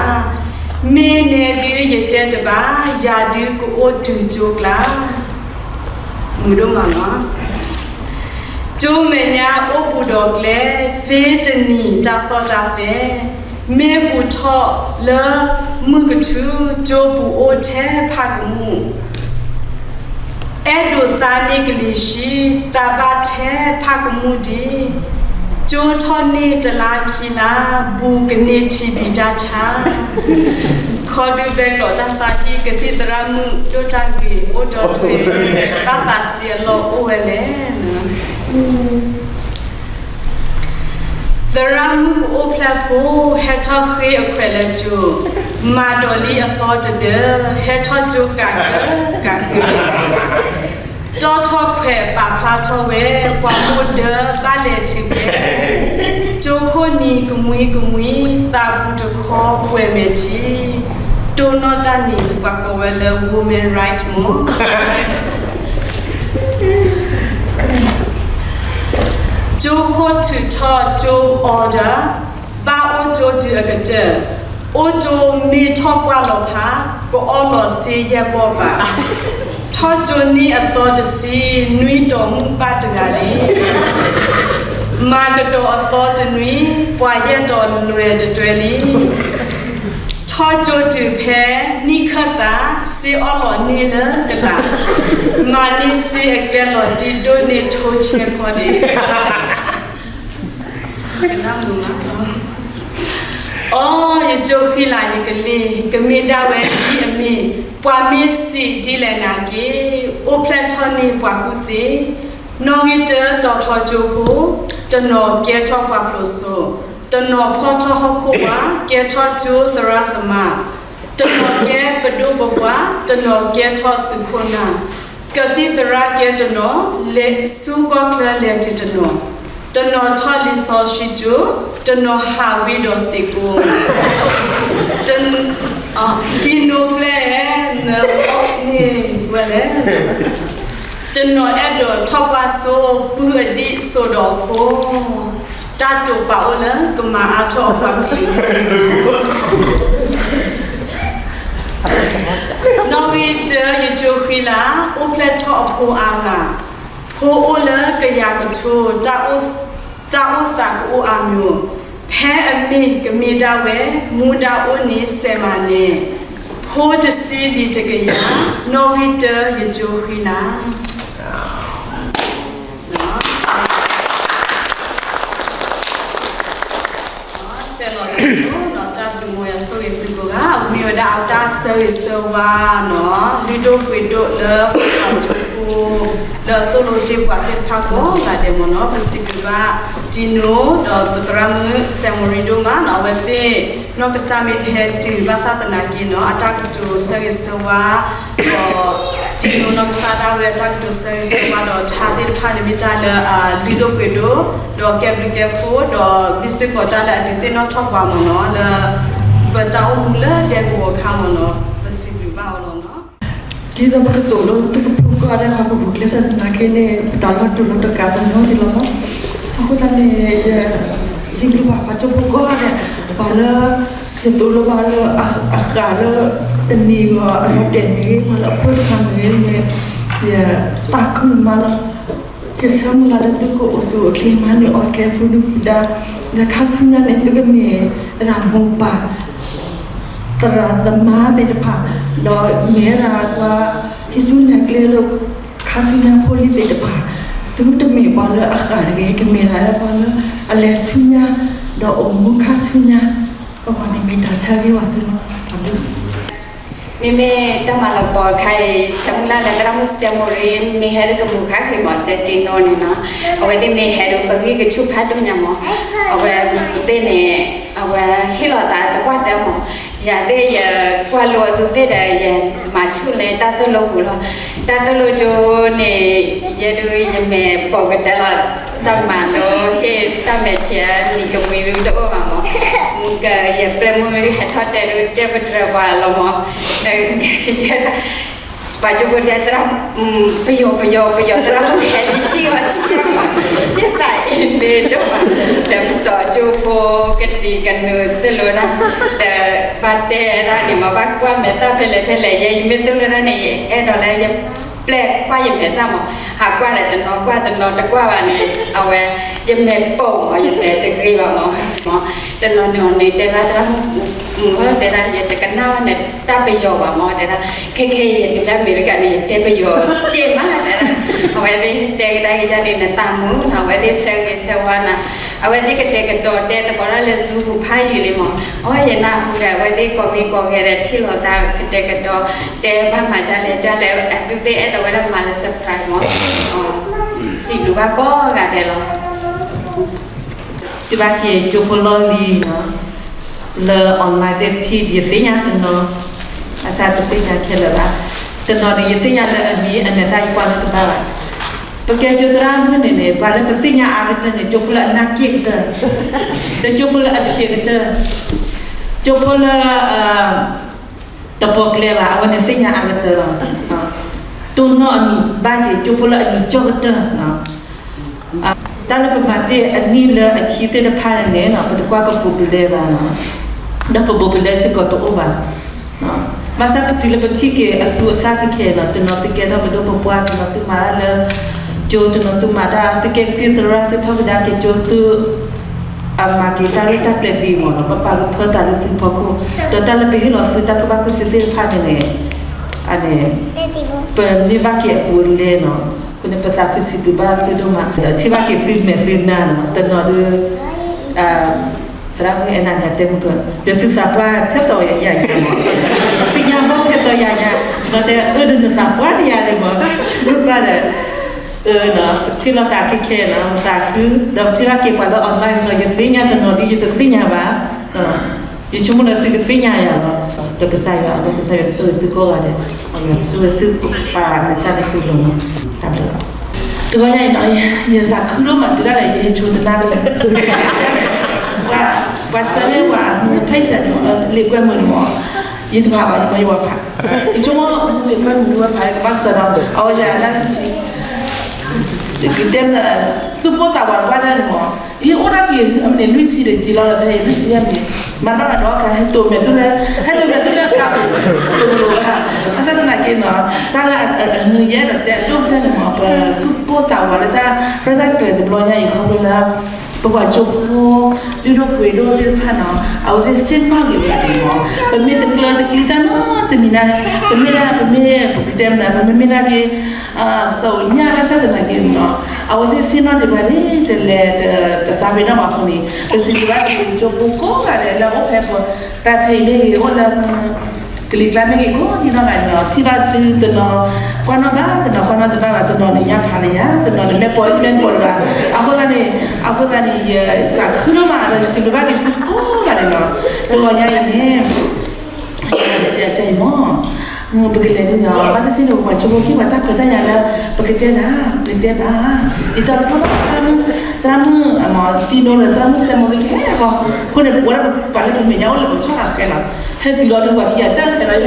မ့ၢ်နဲဒုးယတဲတဘၣ်, ယၤဒုးကအိၣ်တုၤကၠိကျါ မုာ်ဒိၣ်မးလီၤ. ကၠိမဲာ်ညါအိၣ်ဘူးဒီးကျဲ, သ့တနံၤတၢ်သီၣ်တၢ်သဲ, မ့ၢ်ပူၤထီၣ်လၢမုၢ်ကထူ, ကၠိပူၤအိၣ်ထဲဖးကမူၣ်, အဲၣ်ဒိးသါန့ၢ်ကလံၤဆှံ, သးဘၣ်ထဲဖးကမူၣ်ဒံး, ကၠိထီၣ်န့ၢ်တလါခံလါ, ဘူးကန့ၢ်ထံဘံးတၢ်ဆါ ခီဒုးဘဲကျိးတၢ်ဆါဟံၣ် ကသံၣ်သရၣ်မုၣ်ဒိၣ်တၢ်ဂ့ၤအိၣ်ဒီးထွဲ, ဘၣ်သးစံးအလီၢ်အိၣ်ဝဲလဲၣ်. သရၣ်မုၣ်ကအိၣ်ဖျဲၣ်ဖိ ဟဲထီၣ်ဃ့အခွဲးလၢကၠိ, မၤဒီးလံအသီတဒၢ, ဟဲထီၣ်ကၠိကးကၢကးကၢ တီၣ်ထီၣ်ခွဲးပာ်ဖျါထီၣ်ဝဲ, ပှၤမိၢ်ဒၢဘၣ်လဲၤထုးကဲ, ကၠိခိၣ်နံၤကမှံကမှံ, သးပူၤတခီပှဲၤမဲာ်ထံ, တိၢ်နီၣ်တၢ်န့ၣ် ပှၤကိးဝဲလၢ women right မီၤ ကၠိခိၣ်ထုးထီၣ်ကၠိ order, ဘၣ်အိၣ်ကၠိတုၤအကတၢၢ်, အိၣ်ကၠိမ့ၢ်ထီၣ်ပှၢ်လီၤဖး, ကအီလီၤစ့ယဲၢ်ဘီၣ်ဘး, ထီၣ်ကၠိန့ၢ်အသီတဆံ, နွံတီၤမုၣ်ပၢ်တဂၤလံ, မၤကဒီးအသီတနွံ, ပှၤယဲၢ်တီၤလွဲၤတတွဲလံ. ထီၣ်ကၠိတုၤဖဲနံၣ်ခၢၣ်သး, စ့အီၣ်လီၤန့ၢ်လၢကလး, မၤန့ၢ်စ့အကျဲလီၤတံၢ်ဒိၣ်န့ၢ်ထိဆဲးခီဒံး ကနၣ်မုာ်မးလီၤ. အီ, ယကၠိဃံလၤယကလ့ၢ်, ကမ့ၢ်ဒၣ်ဝဲဒ်အမ့ၢ်, ပှၤမ့ၢ်စံးဒ်လဲၣ်နာ်က့, အိၣ်ဖျဲၣ်ထီၣ်န့ၢ်ပှၤကူၣ်သ့, နီၣ်ဂံၢ်တၢတီၤထီကၠိဖိ, တနီၤကဲထီၣ်ပှၤဖျိးစိ, တနီၤဖီၣ်ထီၣ်ဟီၣ်ခိၣ်ဝါ, ကဲထီၣ်ကၠိသရၣ်သမါ, တနီၤကဲပဒိၣ်ပပှၢ်, တနီၤကဲထီၣ်သုးခိၣ်နၢ်, ကသံၣ်သရၣ်ကဲတနီၤ, လဲၤဆူကီၢ်ချၢလဲၤတုၤတနီၤ, တနီၤထီၣ်လံာ်စီဆှံကၠိ, တနီၤဟးဝံဒီးသ့ၣ်ကိ, တ, တံၤနိပျဲၢ်, နအီၣ်န့ၢ်ဝဲလဲၣ်, တနီၤအဲၣ်ဒိးထီၣ်ပှၢ်စိ, ပုၢ်အဒံၣ်စိဒီးဖိ, တၢ်တိာ်ပာ်အိၣ်လၢကမၤအါထီၣ်အပှၤကလုာ် နီၣ်ဂံၢ်တၢ ယကၠိဃံလၤ, အိၣ်ဖျဲၣ်ထီၣ်အဖိအါဂၤ, ဖိအိၣ်လၢကယၤကထိ, တၢ်အိၣ်သးကအိၣ်အါမျိၤ, ဖဲအမ့ၢ်ကမ့ၢ်ဒၣ်ဝဲ, မူဒါအိၣ်န့ၣ်စဲးမးနဲ, ဖိတဆံလံၤတကယၤ, နီၣ်ဂံၢ်တၢ ယကၠိဃံလၤ. ဆဲးလီၤတံၢ်နီၤ တၢ်ဘျုးမီၤယၤဆိၣ်ဂ့ၤသုကိးဂၤ မ့ၢ်ဝဲဒၣ်အတၢ်ဆၢဂ့ၤဆၢဝါနီၤ လုၢ်ဒိၣ်ပှ့ၤဒိၣ်လၢပှၤကၠိဖိ လၢအသိၣ်လိတ့ၢ်ပှၤသ့ၣ်တဖၣ်ကိးဂၤဒဲးမ့ၢ်နီၤ ပစံးဘျုးဘၣ် Tino ဒီးပသရၣ်မုၣ် Stamori ဒိၣ်မးနီၤ အဝဲသ့ၣ် နီၢ်ကစၢ်မ့ၢ်တဟဲတုၤဘၣ်ဆၣ်သနာ်က့နီၤ အတၢ်ကတိၤဆၢဂ့ၤဆၢဝါ ဒီး Tino နီၢ်ကစၢ်ဒၣ်ဝဲအတၢ်ကတိၤဆၢဂ့ၤဆၢဝါဒီးထါသ့ၣ်တဖၣ်န့ၣ်မ့ၢ်တၢ်လၢအလုၢ်ဒိၣ်ပှ့ၤဒိၣ် ဒီးကဲဘျုးကဲဖှိၣ် ဒီးမ့ၢ်စ့ၢ်ကီးတၢ်လၢအဒုးသ့ၣ်နီၣ်ထီၣ်ပှၤမ့ၢ်နီၤ လၢ ပတၢ်အိၣ်မူလၢဒဲကဝီၤခါမ့ၢ်နီၤ ပစံးဘျုးဘၣ်အီၤလီၤနီၤ ဒ်သိးပကသိးလိသကိးဖိကိးဂၤဒဲး ပပူၤဖျဲးဆၢသနာ်က့န့ၣ် ပတၢ်လီၤတူာ်လီၤတကးတနီၤစ့ၢ်လီၤမး. အဃိသတးန့ၣ် ယစံးဘျုးဘၣ်ပှၤကၠိဖိကိးဂၤဒဲး ပှၤလၢ ယသိၣ်လိဘၣ်လၢအဃၣ်လၢတနံၤဂီၤအလီၤတဲာ်န့ၣ် ပှၤလၢအဖိတဖၣ်မ့ၢ်ဂ့ၤန့ၣ် ယသးခုမးလီၤ. ယဆၢမုၢ်လၢ်လၢသုကအိၣ်ဆူၣ်အိၣ်ချ့မၤနၢၤအီၣ်ကဲပူၤဒုၣ်ပူၤဒါ လၢခါဆူညါန့ၣ် သုကမ့ၢ်ဝဲဒၣ်မိၢ်ပၢ် သရၣ်သမါသ့ၣ်တဖၣ် ဒီးမ့ၢ်ဝဲဒၣ်ပှၤဟံးစုနဲၣ်ကျဲလၢ ခါဆူညါဖိလံၤသ့ၣ်တဖၣ် သုတမ့ၢ်ပှၤလၢအဃၣ်တဂ့ၤ ကမ့ၢ်ဒၣ်ပှၤလၢအလဲၤဆူညါ ဒီးအိၣ်မူခါဆူညါ အဂီၢ်န့ၣ်မ့ၢ်တၢ်ဆၢဂ့ၤဝဲသုလီၤ. တၢ်ဘျုး မ့မ့ၢ်တၢ်မၤလီၤပီၤခါအံၤ ဆၢမုၢ်လၢ်လၢသရၣ်မုၣ် Stamori မ့ၢ်ဟဲဒုးကမူၤဃါဃ့ၢ်မး တဲတ့ၢ်နီၣ်န့ၣ်နီၤ အဝဲသ့ၣ်မ့ၢ်ဟဲဒုးပဂံၢ်ကဆူၣ်ဖးဒိၣ်ညါမး အဝဲသ့ၣ်န့ၣ် အဝဲဟ့ၣ်လီၤသးသပှၢ်တၢၢ်မး ယၤသ့ၣ်ယကွၢ်လိအသုသ့ၣ်ဒီး ယမၤဆူၣ်လၢတၢ်သိၣ်လိပူၤလီၤ. တၢ်သိၣ်လိကၠိန့ၣ် ယဲဒုးယမဲာ်ပိာ်ကတၢၢ်လီၤ တၢ်မၤလိဟ့ၣ်တၢ်မဲာ်ဆှးနံၤကမှံဒုးတအိၣ်ဘၣ်မး မုၢ်ကယဲၢ်ပျဲၢ်မုၢ်ဟဲထီၣ်တဲဒုးတဲပတြၢၤပှၤလီၤမး ပှၤကၠိဖိတဲသရၣ် ပယီၤပယီၤပယီၤသရၣ်မုၣ်ဟဲယစံၣ်အီၤစံၣ်အီၤ ယသးအ့န့ၣ်ဒိၣ်မး ဒီးပတီၢ်ကၠိဖိကတံၤကနုာ်သိၣ်လိတၢ် ဒီးဘၣ်တဲဒၣ်န့ၣ်မး ဘၣ်ကွၢ်မဲာ်သၣ်ဖဲလဲၣ်ဖဲလဲၣ် ယဲယမ့ၢ်သိၣ်လိတၢ်န့ၣ် ယအဲၣ်ဒိးလၢယပျဲၢ်ကွၢ်ယမဲာ်သၣ်မး ဟးကွၢ်ဒီးတနီၤကွၢ်တနီၤတကွၢ်ဘၣ်န့ၣ် အဝဲ ယမဲာ်ပိာ်မး ယမဲာ်တဂ့ၤဘၣ်မး တနီၤန့ၣ်အီၤန့ၣ် တဲဘၣ်သရၣ်မုၣ် မုၢ်တဲဒၣ် ယတကနၣ်ဘၣ်န့ၣ် တၢ်ပယီၤဘၣ်မး တဲဒၣ် ခဲခဲအံၤ ယတုၤလၢအမဲရကၤန့ၣ် ယတဲပယီၤက့ၢ်မး တဲဒၣ် အဝဲသ့ၣ်တဲကဒါက့ၤဒ်န့ၣ် နသးမုာ်နီၤ အဝဲသ့ၣ်ဆၢဂ့ၤဆၢဝါနၤ အဝဲသ့ၣ်ကတဲာ်ကတီၤတဲသကိးတၢ်လၢ Zoom ပူၤဖးယံာ်လံမး အဝဲယနၢ်ဟူဒီး အဝဲသ့ၣ်ကိးမံၤကိးဂၤဒီး ထံၣ်လိာ်သးကတဲာ်ကတီၤ တဲဘၣ်မၤဒ်လဲၣ်ဒ်လဲၣ် အသုသ့ၣ်အဲၣ်ဒိးဝဲလၢမၤလၢ surprise မး စံးဘျုးဘၣ်ကိးဂၤဒဲးလီၤ. ထံၣ်ဘၣ်က့ၤကၠိဖိလီၢ်လံၤနီၤ လၢ online သ့ၣ်ထံၣ် ယသ့ၣ်ညါတနီၤ ဘၣ်ဆၣ်တသ့ၣ်ညါခဲလၢာ်ဘၣ် တနီၤန့ၣ် ယသ့ၣ်ညါလၢအမံၤအမဲာ်သၣ်ယကွၢ်လၢတဘၣ်ဘၣ် ပကဲကၠိသရၣ်မုၣ်န့ၣ်န့ၣ် ပှၤလၢပသ့ၣ်ညါအါကတၢၢ်န့ၣ် ကၠိဖိလၢအနၢ်က့ၣ်ကတၢၢ် ဒီးကၠိဖိလၢအဖျဲးကတၢၢ် ကၠိဖိလၢ တပိာ်ကျဲဘၣ် အဝဲန့ၣ်သ့ၣ်ညါအါကတၢၢ်လီၤ. တိၢ်နီၣ်အမံၤဘၣ်က့ၤ ကၠိဖိလၢအမံၤကၠီၣ်ကတၢၢ် တၢ်လၢပမၤတ့ၢ်အနံၣ်လၢအခံသ့ၣ်တဖၣ်န့ၣ်န့ၣ် ပတကွၢ်ပဘူးပလဲဘၣ်နီၤ ဒီးပဘူးပလဲစ့ၢ်ကီးတအိၣ်ဘၣ်. ဘၣ်ဆၣ်ပတုၤလၢပထံၣ်က့ၤအသူအသၣ်ခဲခဲလီၤ တနီၤသုကဲထီၣ်ပဒိၣ်ပပှၢ် တနီၤသုမၤတၢ်လၢ ကၠိ တနီၤသုမၤတၢ် သုကဲကသံၣ်သရၣ် သုထီၣ်ကဒါက့ၤကၠိ သု အမၤက့ၤတၢ်ရဲၣ်တၢ်ကျဲၤဒ်အံၤမ့ၢ်နီၤ ပပာ်ကဖၢသးလၢသုဖီခိၣ် ဒီးတၢ်လၢပဟ့ၣ်လီၤသုတၢ်ကူၣ်ဘၣ်ကူၣ်သ့သ့ၣ်တဖၣ်န့ၣ်န့ၣ် အန့ၣ် ပန့ၢ်ဘၣ်က့ၤအဘူးအလဲနီၤ အဃိန့ၣ်ပသးခုစံးဘျုးဘၣ်သုဒိၣ်မး ဒီးထံၣ်ဘၣ်က့ၤသုမဲာ်သုနါနီၤ တနီၤဒီး သရၣ်မုၣ်အဲၣ်နၤညါတဲမုၢ်က ဒီးသုသးပှၢ်ထဲသိးယၤညါမး သုညါဘီၣ်ထဲသိးယၤညါ ဒီးတဲအၢဒီးနသးပှၢ်တယၤန့ၣ်မး ပကွၢ်ဒီး အၢ ထံၣ်လိာ်သးခဲခဲနီၤ သးခု ဒီးပထံၣ်ဘၣ်က့ၤပှၤလၢ online နီၤ ယသ့ၣ်ညါတနီၤဒ် ယတသ့ၣ်ညါဘၣ် ယဆိကမိၣ်လၢသုကသ့ၣ်ညါယၤလီၤ ဒီးကစၢ်ယွၤ ဒီးကစၢ်ယွၤကဆိၣ်ဂ့ၤသုကိးဂၤဒဲး ကဆိၣ်ဂ့ၤသုပာ်မ့ၢ်သၣ်လၢသုလိၤနီၤ တၢ်ဘျုး တဂီၤညါအံၤနီၤ ယသးခုဒိၣ်မးတုၤဒၣ်လဲာ် ယဟဲဆိတနၢ်ရံၣ် ပှၤဆၢန့ၢ်ပှၤ ဖဲအံၤစဲးန့ၣ် လံာ်ကွဲမုာ်န့ၣ်မး ယတဖးဘၣ် ယဘၣ်ယဘၣ်ဖး ယဆိကမိၣ်လံာ်ကွဲမုာ်န့ၣ်ဝဲဖး ကဘၣ်ကစၢ်ဒီး အဝဲယၤလၢ ကတဲမ့ၢ် သူၣ်ပိၢ်သးဝးတဘၣ်ဒၣ်န့ၣ်မး ယအိၣ်ဒၣ်က့ၤ အမ့ၢ်န့ၣ် လွံၢ်ဆံဒီးကံလီၤလၢဖဲအံၤ လွံၢ်ဆံယဲၢ်မံးနံး မၤတဘၣ်ဘၣ်ဒီးကါ ဟဲတိာ်မဲာ်သူလၢ ဟဲတိာ်မဲာ်သူလၢကါ တိာ်လိၤဘၣ် ဘၣ်ဆၣ်သနာ်က့နီၤ တၢ်လၢအယဲဒီးတဲအဒိၣ်ကတၢၢ်န့ၣ်မး ပသူၣ်ပိၢ်သးဝးလၢတၢ်ရဲၣ်တၢ်ကျဲၤတဘျီညါအံၤ ခီဖျိလၢ ပပှၤကၠိဖိ ဒုၣ်ဒိၣ်ပှ့ၤဒိၣ်သ့ၣ်တဖၣ်နီၤ အဝဲသ့ၣ်သ့ၣ်နီၣ်က့ၤပှၤန့ၣ်မး ပမ့ၢ်တကျၢၤတကျံတၢ်နီတမံၤန့ၣ် ပမ့ၢ်ဒၣ် ပမ့ၢ်ပကတဲမနုၤ ပမ့မ့ၢ်ဒၣ်က့ၤ သးညၣ်ဘၣ်ဆၣ်သနာ်က့နီၤ အဝဲသ့ၣ်သ့ၣ်နီၣ်ဒံးပှၤန့ၣ် တလဲၤတသးပ့ၤနီၣ်ဘၣ်အဃိန့ၣ် ပစံးဘျုးဘၣ်က့ၤကၠိဖိကိးဂၤဒဲးလၢအအိၣ်ဖဲပတၢ်ဖဲအံၤမ့ၢ်ဂ့ၤ အိၣ်လၢ ကလံၤကျါမ့ၢ်ဂ့ၤကိးဂၤဒဲးနီၢ်ဂၤနီၤ ထံၣ်ဘၣ်သုတနီၤ ကွၢ်နီၣ်ဘၣ်တနီၤ ကွၢ်နီၣ်တဘၣ်ဘၣ် တနီၤန့ၣ်ညါဖးလၢယၤ တနီၤန့ၣ်မ့ၢ်ပိာ်လံမ့ၢ်ပိာ်လၢၤဘၣ် အဃိသတးန့ၣ် အဃိသတးန့ၣ် ယသးခုဒိၣ်မးဒီးစံးဘျုးဘၣ်က့ၤသုကိးဂၤဒဲးနီၤ တဂီၤညါအံၤန့ၣ် ယတဲအံၤမ့ၢ် ပကလဲၤဒ်န့ၣ် ဘၣ်သ့ၣ်သ့ၣ်န့ၣ် ပှၤကၠိဖိခံ ပှၤတၢ်ခွဲးတၢ်ယာ်လၢ ပကတဲနၤ နတဲဘၣ် ယတဲတဘၣ် သရၣ်မုၣ် သရၣ်မုၣ် တံၤနိဒီးသရၣ်မုၣ်စဲမိၣ်ကဟဲဃီ အဃိန့ၣ် ပဝဲဒၣ်ပှၤလၢပမဲာ်ညါအိၣ်လၢပဆီၣ်လီၤဃဲလီၤ ဟဲတုၤလီၤဒုးပှၤခံဂၤတၢ်ဟဲလီၤ ယသးလီၤတဲန့ၣ်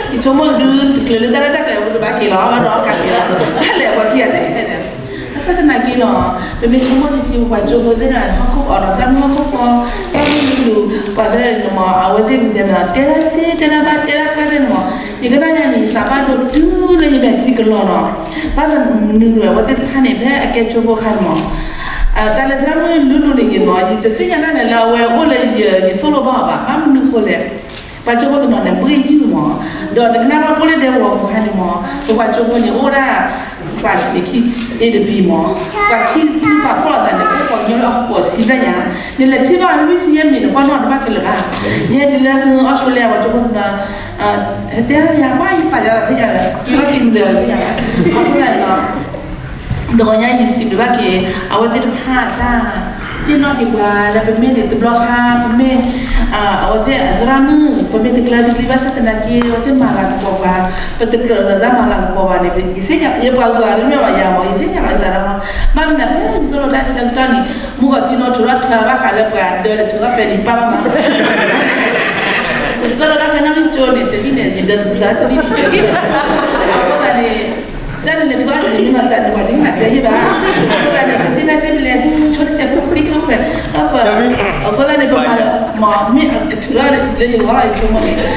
ယဆိကမိၣ်ဒုးတချုးလၢတၢ်ရဲၣ်တၢ်ကျဲၤပူၤတဘၣ်က့ၤလီၤ ဘၣ်ဒီးအီၣ်ကးက့ၤလီၤ တၢ်လဲၤပှၤခံဂၤတၢ်ဟဲန့ၣ် ဘၣ်ဆၣ်သနာ်က့နီၤ ပမ့ၢ်ဆိကမိၣ်ထံထံ ပပှၤကၠိဖိသ့ၣ်န့ၣ် ဟီၣ်ခိၣ်အီၤဒီး သရၣ်မုၣ်ဟီၣ်ခိၣ်ဖိ သရၣ်မုၣ်လူလူ ပှၤသ့ၣ်န့ၣ်မ့ၢ် အဝဲသ့ၣ်မ့ၢ်တဲမ့ၢ် တဲဒၣ်သ့ တဲဒၣ်ဘၣ် တဲဒၣ်ဃၣ်သ့ၣ်န့ၣ်မ့ၢ် ယကနၣ်ညါန့ၣ် ယသးဘၣ်ဒိတုၤလၢယမဲာ်ထံကလီၤနီၤ ဘၣ်မနုၤလဲၣ် အဝဲသ့ၣ်တဖၣ်န့ၣ် ဖဲအကဲကၠိဖိအခါန့ၣ်မ့ၢ် တၢ်လၢသရၣ်မုၣ်လူလူန့ၣ်ယနီၤ ယတသ့ၣ်ညါတၢ်န့ၣ်လၢအဝဲအိၣ်လၢယသိၣ်လိဘၣ်အီၤဘၣ် ဘၣ်မနုၤဃိလဲၣ် ပှၤကၠိဖိတနီၤန့ၣ် ဘှ့ၣ်ယုၢ်မ့ၢ် ဒီးနကနၣ်ဘၣ်ဖိလၢဒဲကဝီၤပူၤခါန့ၣ်မ့ၢ် ပပှၤကၠိဖိန့ၣ် အိၣ်ဒၣ် ပှၤဆံးခံ A တဘံမ့ၢ် ပှၤခံဖုပာ်ဖှိၣ်လိာ်သးန့ၣ် အိၣ်ပှၤကညီလၢအဃိးဆံဘျဲၣ်ညါ နလဲၤထံၣ်ဘၣ်လွံၢ်ဆံယဲၢ်မံၤန့ၣ် ကွၢ်နီၣ်တဘၣ်ခဲလၢာ်ဘၣ် ယဟဲတုၤလၢအီစထြ့လယါ ပှၤကၠိဖိတနီၤ တဲယၤ ပှၤယပာ်ယၤသ့ၣ်ညါလၢ က့ၤလီၤက့ၤမုာ်ဒီးသ့ၣ်ညါလၢ အဃိသတးန့ၣ်ဒီး တဂီၤညါယစံးဘျုးဘၣ်က့ၤ အဝဲသ့ၣ်တဖၣ်တၢ် သ့ၣ်နီၣ်က့ၤပှၤလၢပမ့ၢ်န့ၣ်တဘျီဃီ ပမ့ၢ် အဝဲသ့ၣ်အသရၣ်မုၣ် ပမ့ၢ်တကျၢၤတကျံဘၣ်ဆၣ်သနာ်က့ အဝဲသ့ၣ်မၤလၤကပီၤပှၤ ပတကြၢးလၢတၢ်မၤလၤကပီၤဘၣ်န့ၣ် ယသ့ၣ်ညါ ယပှၤဂုၤဂၤတမ့ၢ်ဘၣ်ယၤမ့ၢ် ယသ့ၣ်ညါလီၤယသးဒီး ဘၣ်မနုၤဖဲယသိၣ်လိတၢ်ဆၢကတီၢ်န့ၣ် မူကီၢ်ထံနီၣ်ထုးထီၣ်ထၢဘၣ်ဃးလၢပှၤဒၢးတထုးဘၣ်ပဲာ်န့ၣ် ပၢ်ဘၣ်မး ယသိၣ်လိတၢ်ဖဲနီၣ်ဂံၢ်ကၠိန့ၣ် တနံၣ်န့ၣ် ယဒၢးတဖျၢၣ်တနံၣ်တဖျၢၣ် အဃိသတးန့ၣ် တၢ်န့ၣ်လဲၤထုးဘၣ်န့ၣ် မ့ၢ်နီၢ်စၢ်န့ၣ်ပှၤဒ်န့ၣ်ပဲာ်ယဲဘၣ် အဃိသတးန့ၣ် တသ့ၣ်ညါသ့ၣ်မနုၤလဲၣ် ဆိတစဲးဖိဃံဆိဖျဲး အဃိသတးန့ၣ် ပမၤဒီး မ့ၢ်အကထုးထီၣ်လၢယဂီၢ်လီၤ ယဆိကမိၣ်န့ၣ် မုၢ်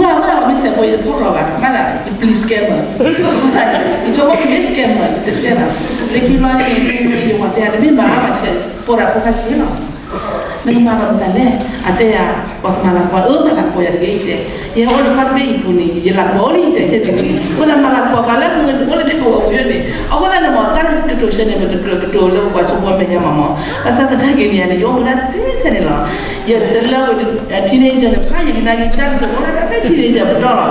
အမုၢ်အမ့ၢ်စဲးဖိယတဖိၣ်ရီးဘၣ် မ့ၢ်ဒၣ် ယပျံၤ scammer အဃိသတးန့ၣ် ယဆိကမိၣ်မ့ၢ် scammer ယတတဲဘၣ် လၢခံဘျီန့ၣ် ယဝၤတဲယၤ တမ့ၢ်ဘၣ်ဘၣ်ဆဲး ဖိဒၣ်ဖိခါဆံးလီၤ နကမၤဒီးမတၤလဲၣ် အတဲယၤ ပှၤကမၤလၤကပီၤ အၢ မၤလၤကပီၤယၤတဂ့ၤ ယတဲ ယဟဲအိၣ်လၢကီၢ်တဘ့ၣ်အံၤပူၤန့ၣ် ယလၤကပီၤလံ ယတဲ ယတဲတဂ့ၤ အဃိသတးမၤလၤကပီၤပှၤလၢမုၢ်အိၣ်လၢဒဲကဝီၤပူၤယိၣ်န့ၣ် အဃိသတးန့ၣ်မ့ၢ် တၢ်ကတိၤဆၢန့ၣ် ပတကြၢးကတိၤလၢပပှၤကၠိဖိမဲာ်ညါမးမး ဘၣ်ဆၣ်သနာ်က့န့ၣ် ယအိၣ်မူဒၣ်သ့ထဲန့ၣ်လီၤ ယတလၢဝဲ teenager န့ၣ် ဖးယကနၣ်က့ၤတၢ်ကတိၤအိၣ်ဒၣ်တၢ်ဖဲ teenager ပတီၢ်လီၤ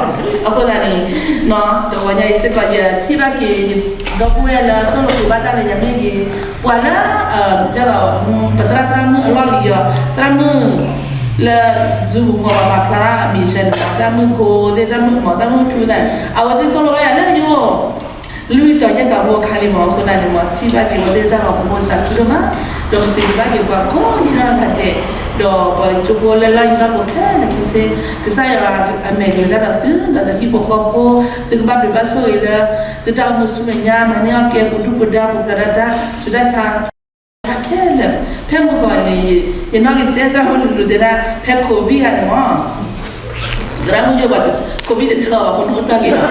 အဃိသတးန့ၣ် တဂီၤညါအံၤစ့ၢ်ကီး ယထံၣ်ဘၣ်က့ၤ ဒီပုၢ်ဝဲၢ်လၢသိၣ်လိက့ၤဘၣ်တၢ်လၢယၤမ့ၢ်ဂ့ၤ ပှၤလၢ ကဲလီၤ ပသရၣ်သရၣ်မုၣ်အလီၢ်လံၤယီၤ သရၣ်မုၣ် လၢ Zoom မ့ၢ်ပှၤမၤဖျါထီၣ်အမံၤဆၢန့ၣ် သရၣ်မုၣ်ကိးသ့ၣ် သရၣ်မုၣ်မ့ၢ် သရၣ်မုၣ်ထူသးန့ၣ် အဝဲသ့ၣ်သိၣ်လိဘၣ်ယၤလၢယအိၣ် လွံၢ်တီၤယဲၢ်တီၤဖိအခါလံမ့ၢ် အဃိသတးန့ၣ်မ့ၢ် ထံၣ်ဘၣ်က့ၤဝဲသ့ၣ်တၢ်ဂီၤဖိစၢ်ခံဒိၣ်မး ဒီးပစံးဘျုးဘၣ်က့ၤပှၤကိးဒံနီၢ်ဂၤဒဲး ဒီးပကၠိဖိလၢလီၢ်ယံၤလီၢ်ဘူးခဲလၢာ်ခဲဆ့ ကစၢ်ယွၤအမဲာ်ကလဲၤတၢ်ဒီးသု ဒီးသုဟံၣ်ဖိဃီဖိ သုကဘၣ်ဘျုးဘၣ်ဆိၣ်ဂ့ၤလၢ သုတၢ်အိၣ်မူဆူမဲာ်ညါ မၤန့ၢ်အီၣ်ကဲပူၤဒုၣ်ပူၤဒါ ပူၤဖျဲးဒီးတၢ်ဆူးတၢ်ဆါ ခဲလၢာ် ဖဲမုၢ်ဂီၤန့ၣ် ယနီၣ်ဂံၢ်စဲသရၣ်မုၣ်လူၤလူၤတဲဒၣ် ဖဲ COVID ဂၤန့ၣ်မ့ၢ် သရၣ်မုၣ်ယိၣ်ဘၣ် COVID တထၢဘၣ် အဃိန့ၣ်အိၣ်တ့ၢ်က့ၤလီၤ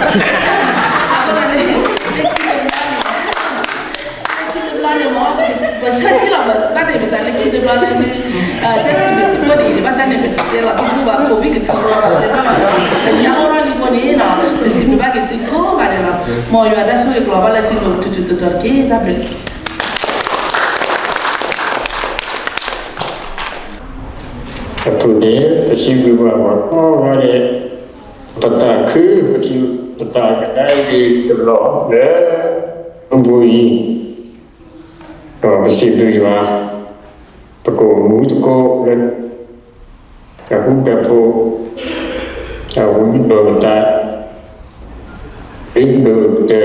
အဃိသတးန့ၣ် လၢခံတဘျီန့ၣ် လၢခံတဘျီန့ၣ်မ့ၢ် ပဆၢထံၣ်လီၤဘၣ်န့ၣ် ပသးလၢခံတဘျီလၢသု တၢ်စံးဘျုးစံးဖှိၣ်န့ၣ် ဘၣ်ဆၣ်န့ၣ် ပတဲလီၤသုပူၤဘၣ် COVID ကထၢဘၣ် ပတဲဘၣ်ဘၣ် ပညါအိၣ်ထီၣ်လံအဃိန့ၣ် ပစံးဘျုးဘၣ်က့ၤသုကိးဂၤဒဲးလီၤ မ်ယွၤတၢ်ဆိၣ်ဂ့ၤကျိၤဘၣ်လၢသုလိၤထူးထူးတီၤတီၤတက့ၢ် တၢ်ဘျုး အပူၤန့ၣ် ပစံးဘျုးဘၣ်ပှၤကိးဂၤဒဲး ပသးခု ပထံၣ်ပသးကဒါအံၤတဘျီလၢ အပူၤအံၤ ဒီးပစံးဘျုးယွၤ ပကအိၣ်မူသကိးလၢ တၢ်ဃူတၢ်ဖိး တၢ်ဃူတၢ်ဖိးပသး ဒ်သိးတၢ်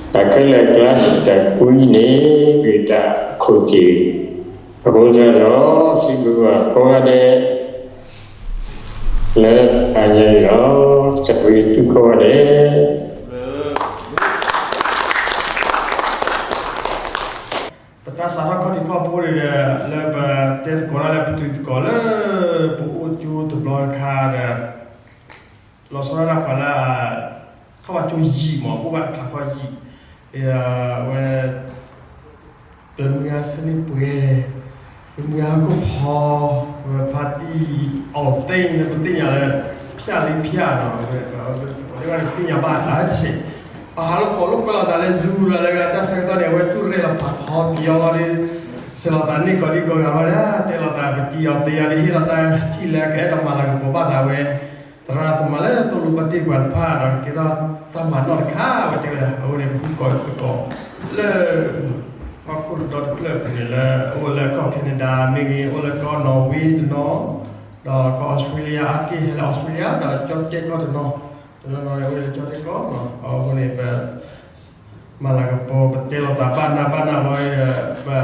တၢ်ခဲလၢာ်အကျါန့ၣ် တၢ်ကွံန့ၣ် မ့ၢ်တၢ်အခိၣ်သ့ၣ် အဃိသတးဒီး စံးဘျုးဘၣ်ကိးဂၤဒဲး လၢတဟါညါအံၤလီၤ. စံးဘျုးသုကိးဂၤဒဲး ပတၢ်စးထီၣ်ခီၣ်ထံးခီၣ်ဘိန့ၣ်ဒီး လၢပတဲသကိးတၢ်လၢပတုၤသကိးလၢ ပအိၣ်ကၠိတဘျီတခါဒီး လီၤဆီဒၣ်တၢ်ပှၤလၢ ထီၣ်ဘၣ်ကၠိယံာ်မး အိၣ်ဘၣ်တခါခီယံာ် အဝဲ ပမုၢ်ဂၤဆၢန့ၢ်ပှဲၤ ပမုၢ်ဂၤဟီၣ်ခိၣ်ဖီ ဝဲဖါတံၢ် အီၣ်သ့ၣ်လၢပသ့ၣ်ညါလၢ ဖၠၣ်သ့ၣ်ဖၠၣ်ဒီး ဝဲသ့ၣ်ညါဘၣ်တၢ်တစဲး ပဟးလိာ်ကိးလိာ်ကွဲလိာ်သးလၢ Zoom လီၤလၢအဂၤ တၢ်ဆၢကတီၢ်န့ၣ် အဝဲတူၢ်ရဲၣ်လီၤဖးထီပယီၤလီၤဒီး စဲးလိာ်သးန့ၢ်ကိးဒံကိးဂၤဝဲဒၣ် တဲလိာ်သးပတံၤအီၤပယီၤဒီး ဟ့ၣ်လီၤတၢ်ထံၣ်လၢအကအဲၣ်ဒိးမၤလၤကပီၤဘၣ်သးဝဲ သရၣ်သမါလၢသိၣ်လိပၢ်တ့ၢ်ပှၤတဖၣ်ဒီး ကဲထီၣ်တၢ်မၤနီၣ်တခါဝဲတဲဝဲဒၣ် အဝဲန့ၣ် ပဃုကိးသကိးလၢ ဟီၣ်ခိၣ်တဒီတဖျၢၣ်ပူၤန့ၣ်လၢ အိၣ်လၢကီၢ် Canada မ့ၢ်ဂ့ၤ အိၣ်လၢကီၢ် Norway တနီၤ ဒီးကီၢ် Australia အါတက့ၢ်ဟဲလၢ Australia ဒီးကၠီၣ်တဲၣ်ကီၢ်တနီၤ တနီၤနီၤအိၣ်လၢကၠီၣ်တဲၣ်ကီၢ် အဃိန့ၣ် ပ မၤလၤကပီၤ ပတဲလိာ်သးဘၣ်နးဘၣ်နးဘၣ်ဒီး ပဃ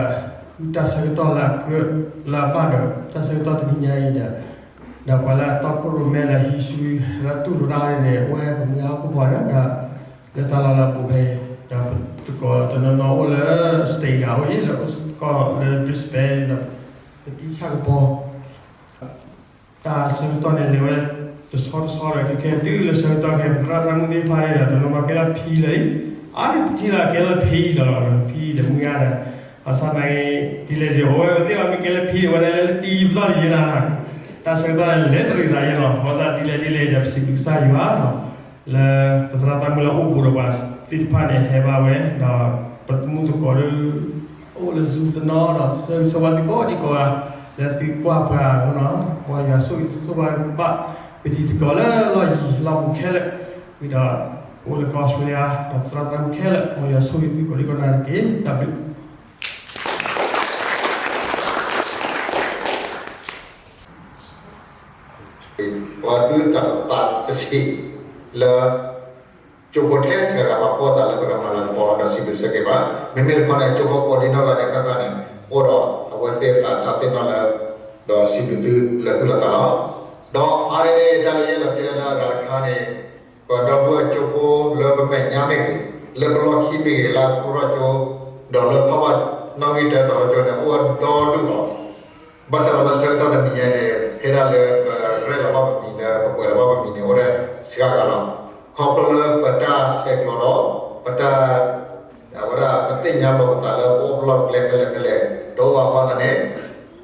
ုတၢ်ဆၢကတီၢ်လၢအကြၢးလၢအဘၣ်ဒီး တၢ်ဆၢကတီၢ်တနံၤညါအံၤဒီး ဒီးပှၤလၢအတီခိၣ်ရိၣ်မဲလၢဟံးစုလၢတူၢ်လိာ်တၢ်န့ၣ် အိၣ်ဝဲပမ့ၢ်ဟီၣ်ခိၣ်ဖိဒီး လၢတၢ်လီၢ်လၢအပူၤဖဲအံၤ ဒီးပသကိးတနီၤနီၤအိၣ်လၢ state ဒၣ်အိၣ်ယဲ လၢအိၣ်စ့ၢ်ကီးလၢ Brisbane ဒီး ပတံၢ်ဆၣ်ကပီၤ တၢ်ဆၢကတီၢ်န့ၣ်လဲၤဝဲတဆီတဆီဒီး ခဲခဲတုၤလၢဆၢကတီၢ်ခဲအံၤ ပသရၣ်သရၣ်မုၣ်သ့ၣ်တဖၣ်န့ၣ်ဒီး တနီၤနီၤကဲလၢဖံလၢအံၤ အါန့ၣ်ပထံၣ်လၢကဲလၢဖံလီၤလီၤ ဖံဒီးမုၢ်ဂၤဒီး ဘၣ်ဆၣ်သနာ်က့ ဒ်လဲၣ်ဒ်လဲၣ် အဝဲသ့ၣ်အီၤမ့ၢ်ကဲလၢဖံဒီး ဝဲဒၣ်လၢတံၤပသီၣ်တယဲနၤ တၢ်ဆၢကတီၢ်န့ၣ်လဲၤတရံးသးယဲလီၤ အဃိသတးဒ်လဲၣ်ဒ်လဲၣ်ဒီး ပစံးဘျုးကစၢ်ယွၤလီၤ လၢပသရၣ်သရၣ်မုၣ်လၢအိၣ်ဘူးဒီးပှၤသ့ၣ်တဖၣ်န့ၣ် ဟဲဘၣ်ဝဲ ဒီးပသမူသကိးဒီး အိၣ်လၢ Zoom တနီၤဒီး ဆၢဂ့ၤဆၢဝါသုကိးဒံကိးဂၤ လၢသုကွၢ်ပှၤအဃိနီၤ မ်ယွၤဆိၣ်ဂ့ၤဆိၣ်ဝါဘၣ် ပတံၤသကိးလၢလီၢ်ယံၤလီၢ်ဘူးခဲလၢာ် ဝံၤဒီး အိၣ်လၢကီၢ် Australia ဒီးသရၣ်သရၣ်မုၣ်ခဲလၢာ် မ်ယွၤဆိၣ်ဂ့ၤသုကိးဒံကိးဂၤတက့ၢ် တၢ်ဘျုး ပှၤဒုးတၢ်ပာ်တဆံးလၢ ကၠိဖိထဲစှၤဂၤပှၤဖှီသးလၢပကမၤလၤကပီၤဒီးစံးဘျုးစံးက့ၤဘၣ်. မ့မ့ၢ်တခီန့ၣ် ကၠိဖိကိးဒံနီၢ်ဂၤဒဲးဘၣ်ဃးန့ၣ် အိၣ်ဒီးအဝဲသ့ၣ်အသးဒီးသ့ၣ်နီၣ်လၢ ဒီးစံးဘျုးသုလၢသူၣ်လၢသးလီၤ. ဒီးအါန့ၢ်န့ၣ် တၢ်လၢယအဲၣ်ဒိးတဲလၢအဂၤတခါန့ၣ် ပဒီပုၢ်ဝဲၢ်ကၠိဖိလၢပမဲာ်ညါမ့ၢ်ဂ့ၤ, လၢပလီၢ်ခံမ့ၢ်ဂ့ၤ, လၢအကရူၢ်ထီၣ်ကၠိ, ဒီးလၢထီၣ်ဘၣ်နီၣ်ဂံၢ်တၢဒီးလီၢ်ကၠိန့ၣ် အိၣ်ဝဲဒီဒူၣ်လီၤ. ဘၣ်ဆၣ်ဒီးလၢဆၢကတီၢ်တနံၤညါအံၤန့ၣ် ဖဲဒၣ်လၢပရဲၣ်လီၤဘၣ်ပမံၤလၢပကွဲးလီၤဘၣ်ပမံၤန့ၣ် အိၣ်ဝဲစှၤဂၤလီၤ. ခီဖျိလၢပတၢ်ဆဲးကျိးဒီး ပတၢ် အဝဲဒၣ်ပသ့ၣ်ညါလီၤပသးလၢပအိၣ်ဖျီၣ်ကျဲဖဲလဲၣ်ဖဲလဲၣ် တအိၣ်ဘၣ်ဃိသတးန့ၣ်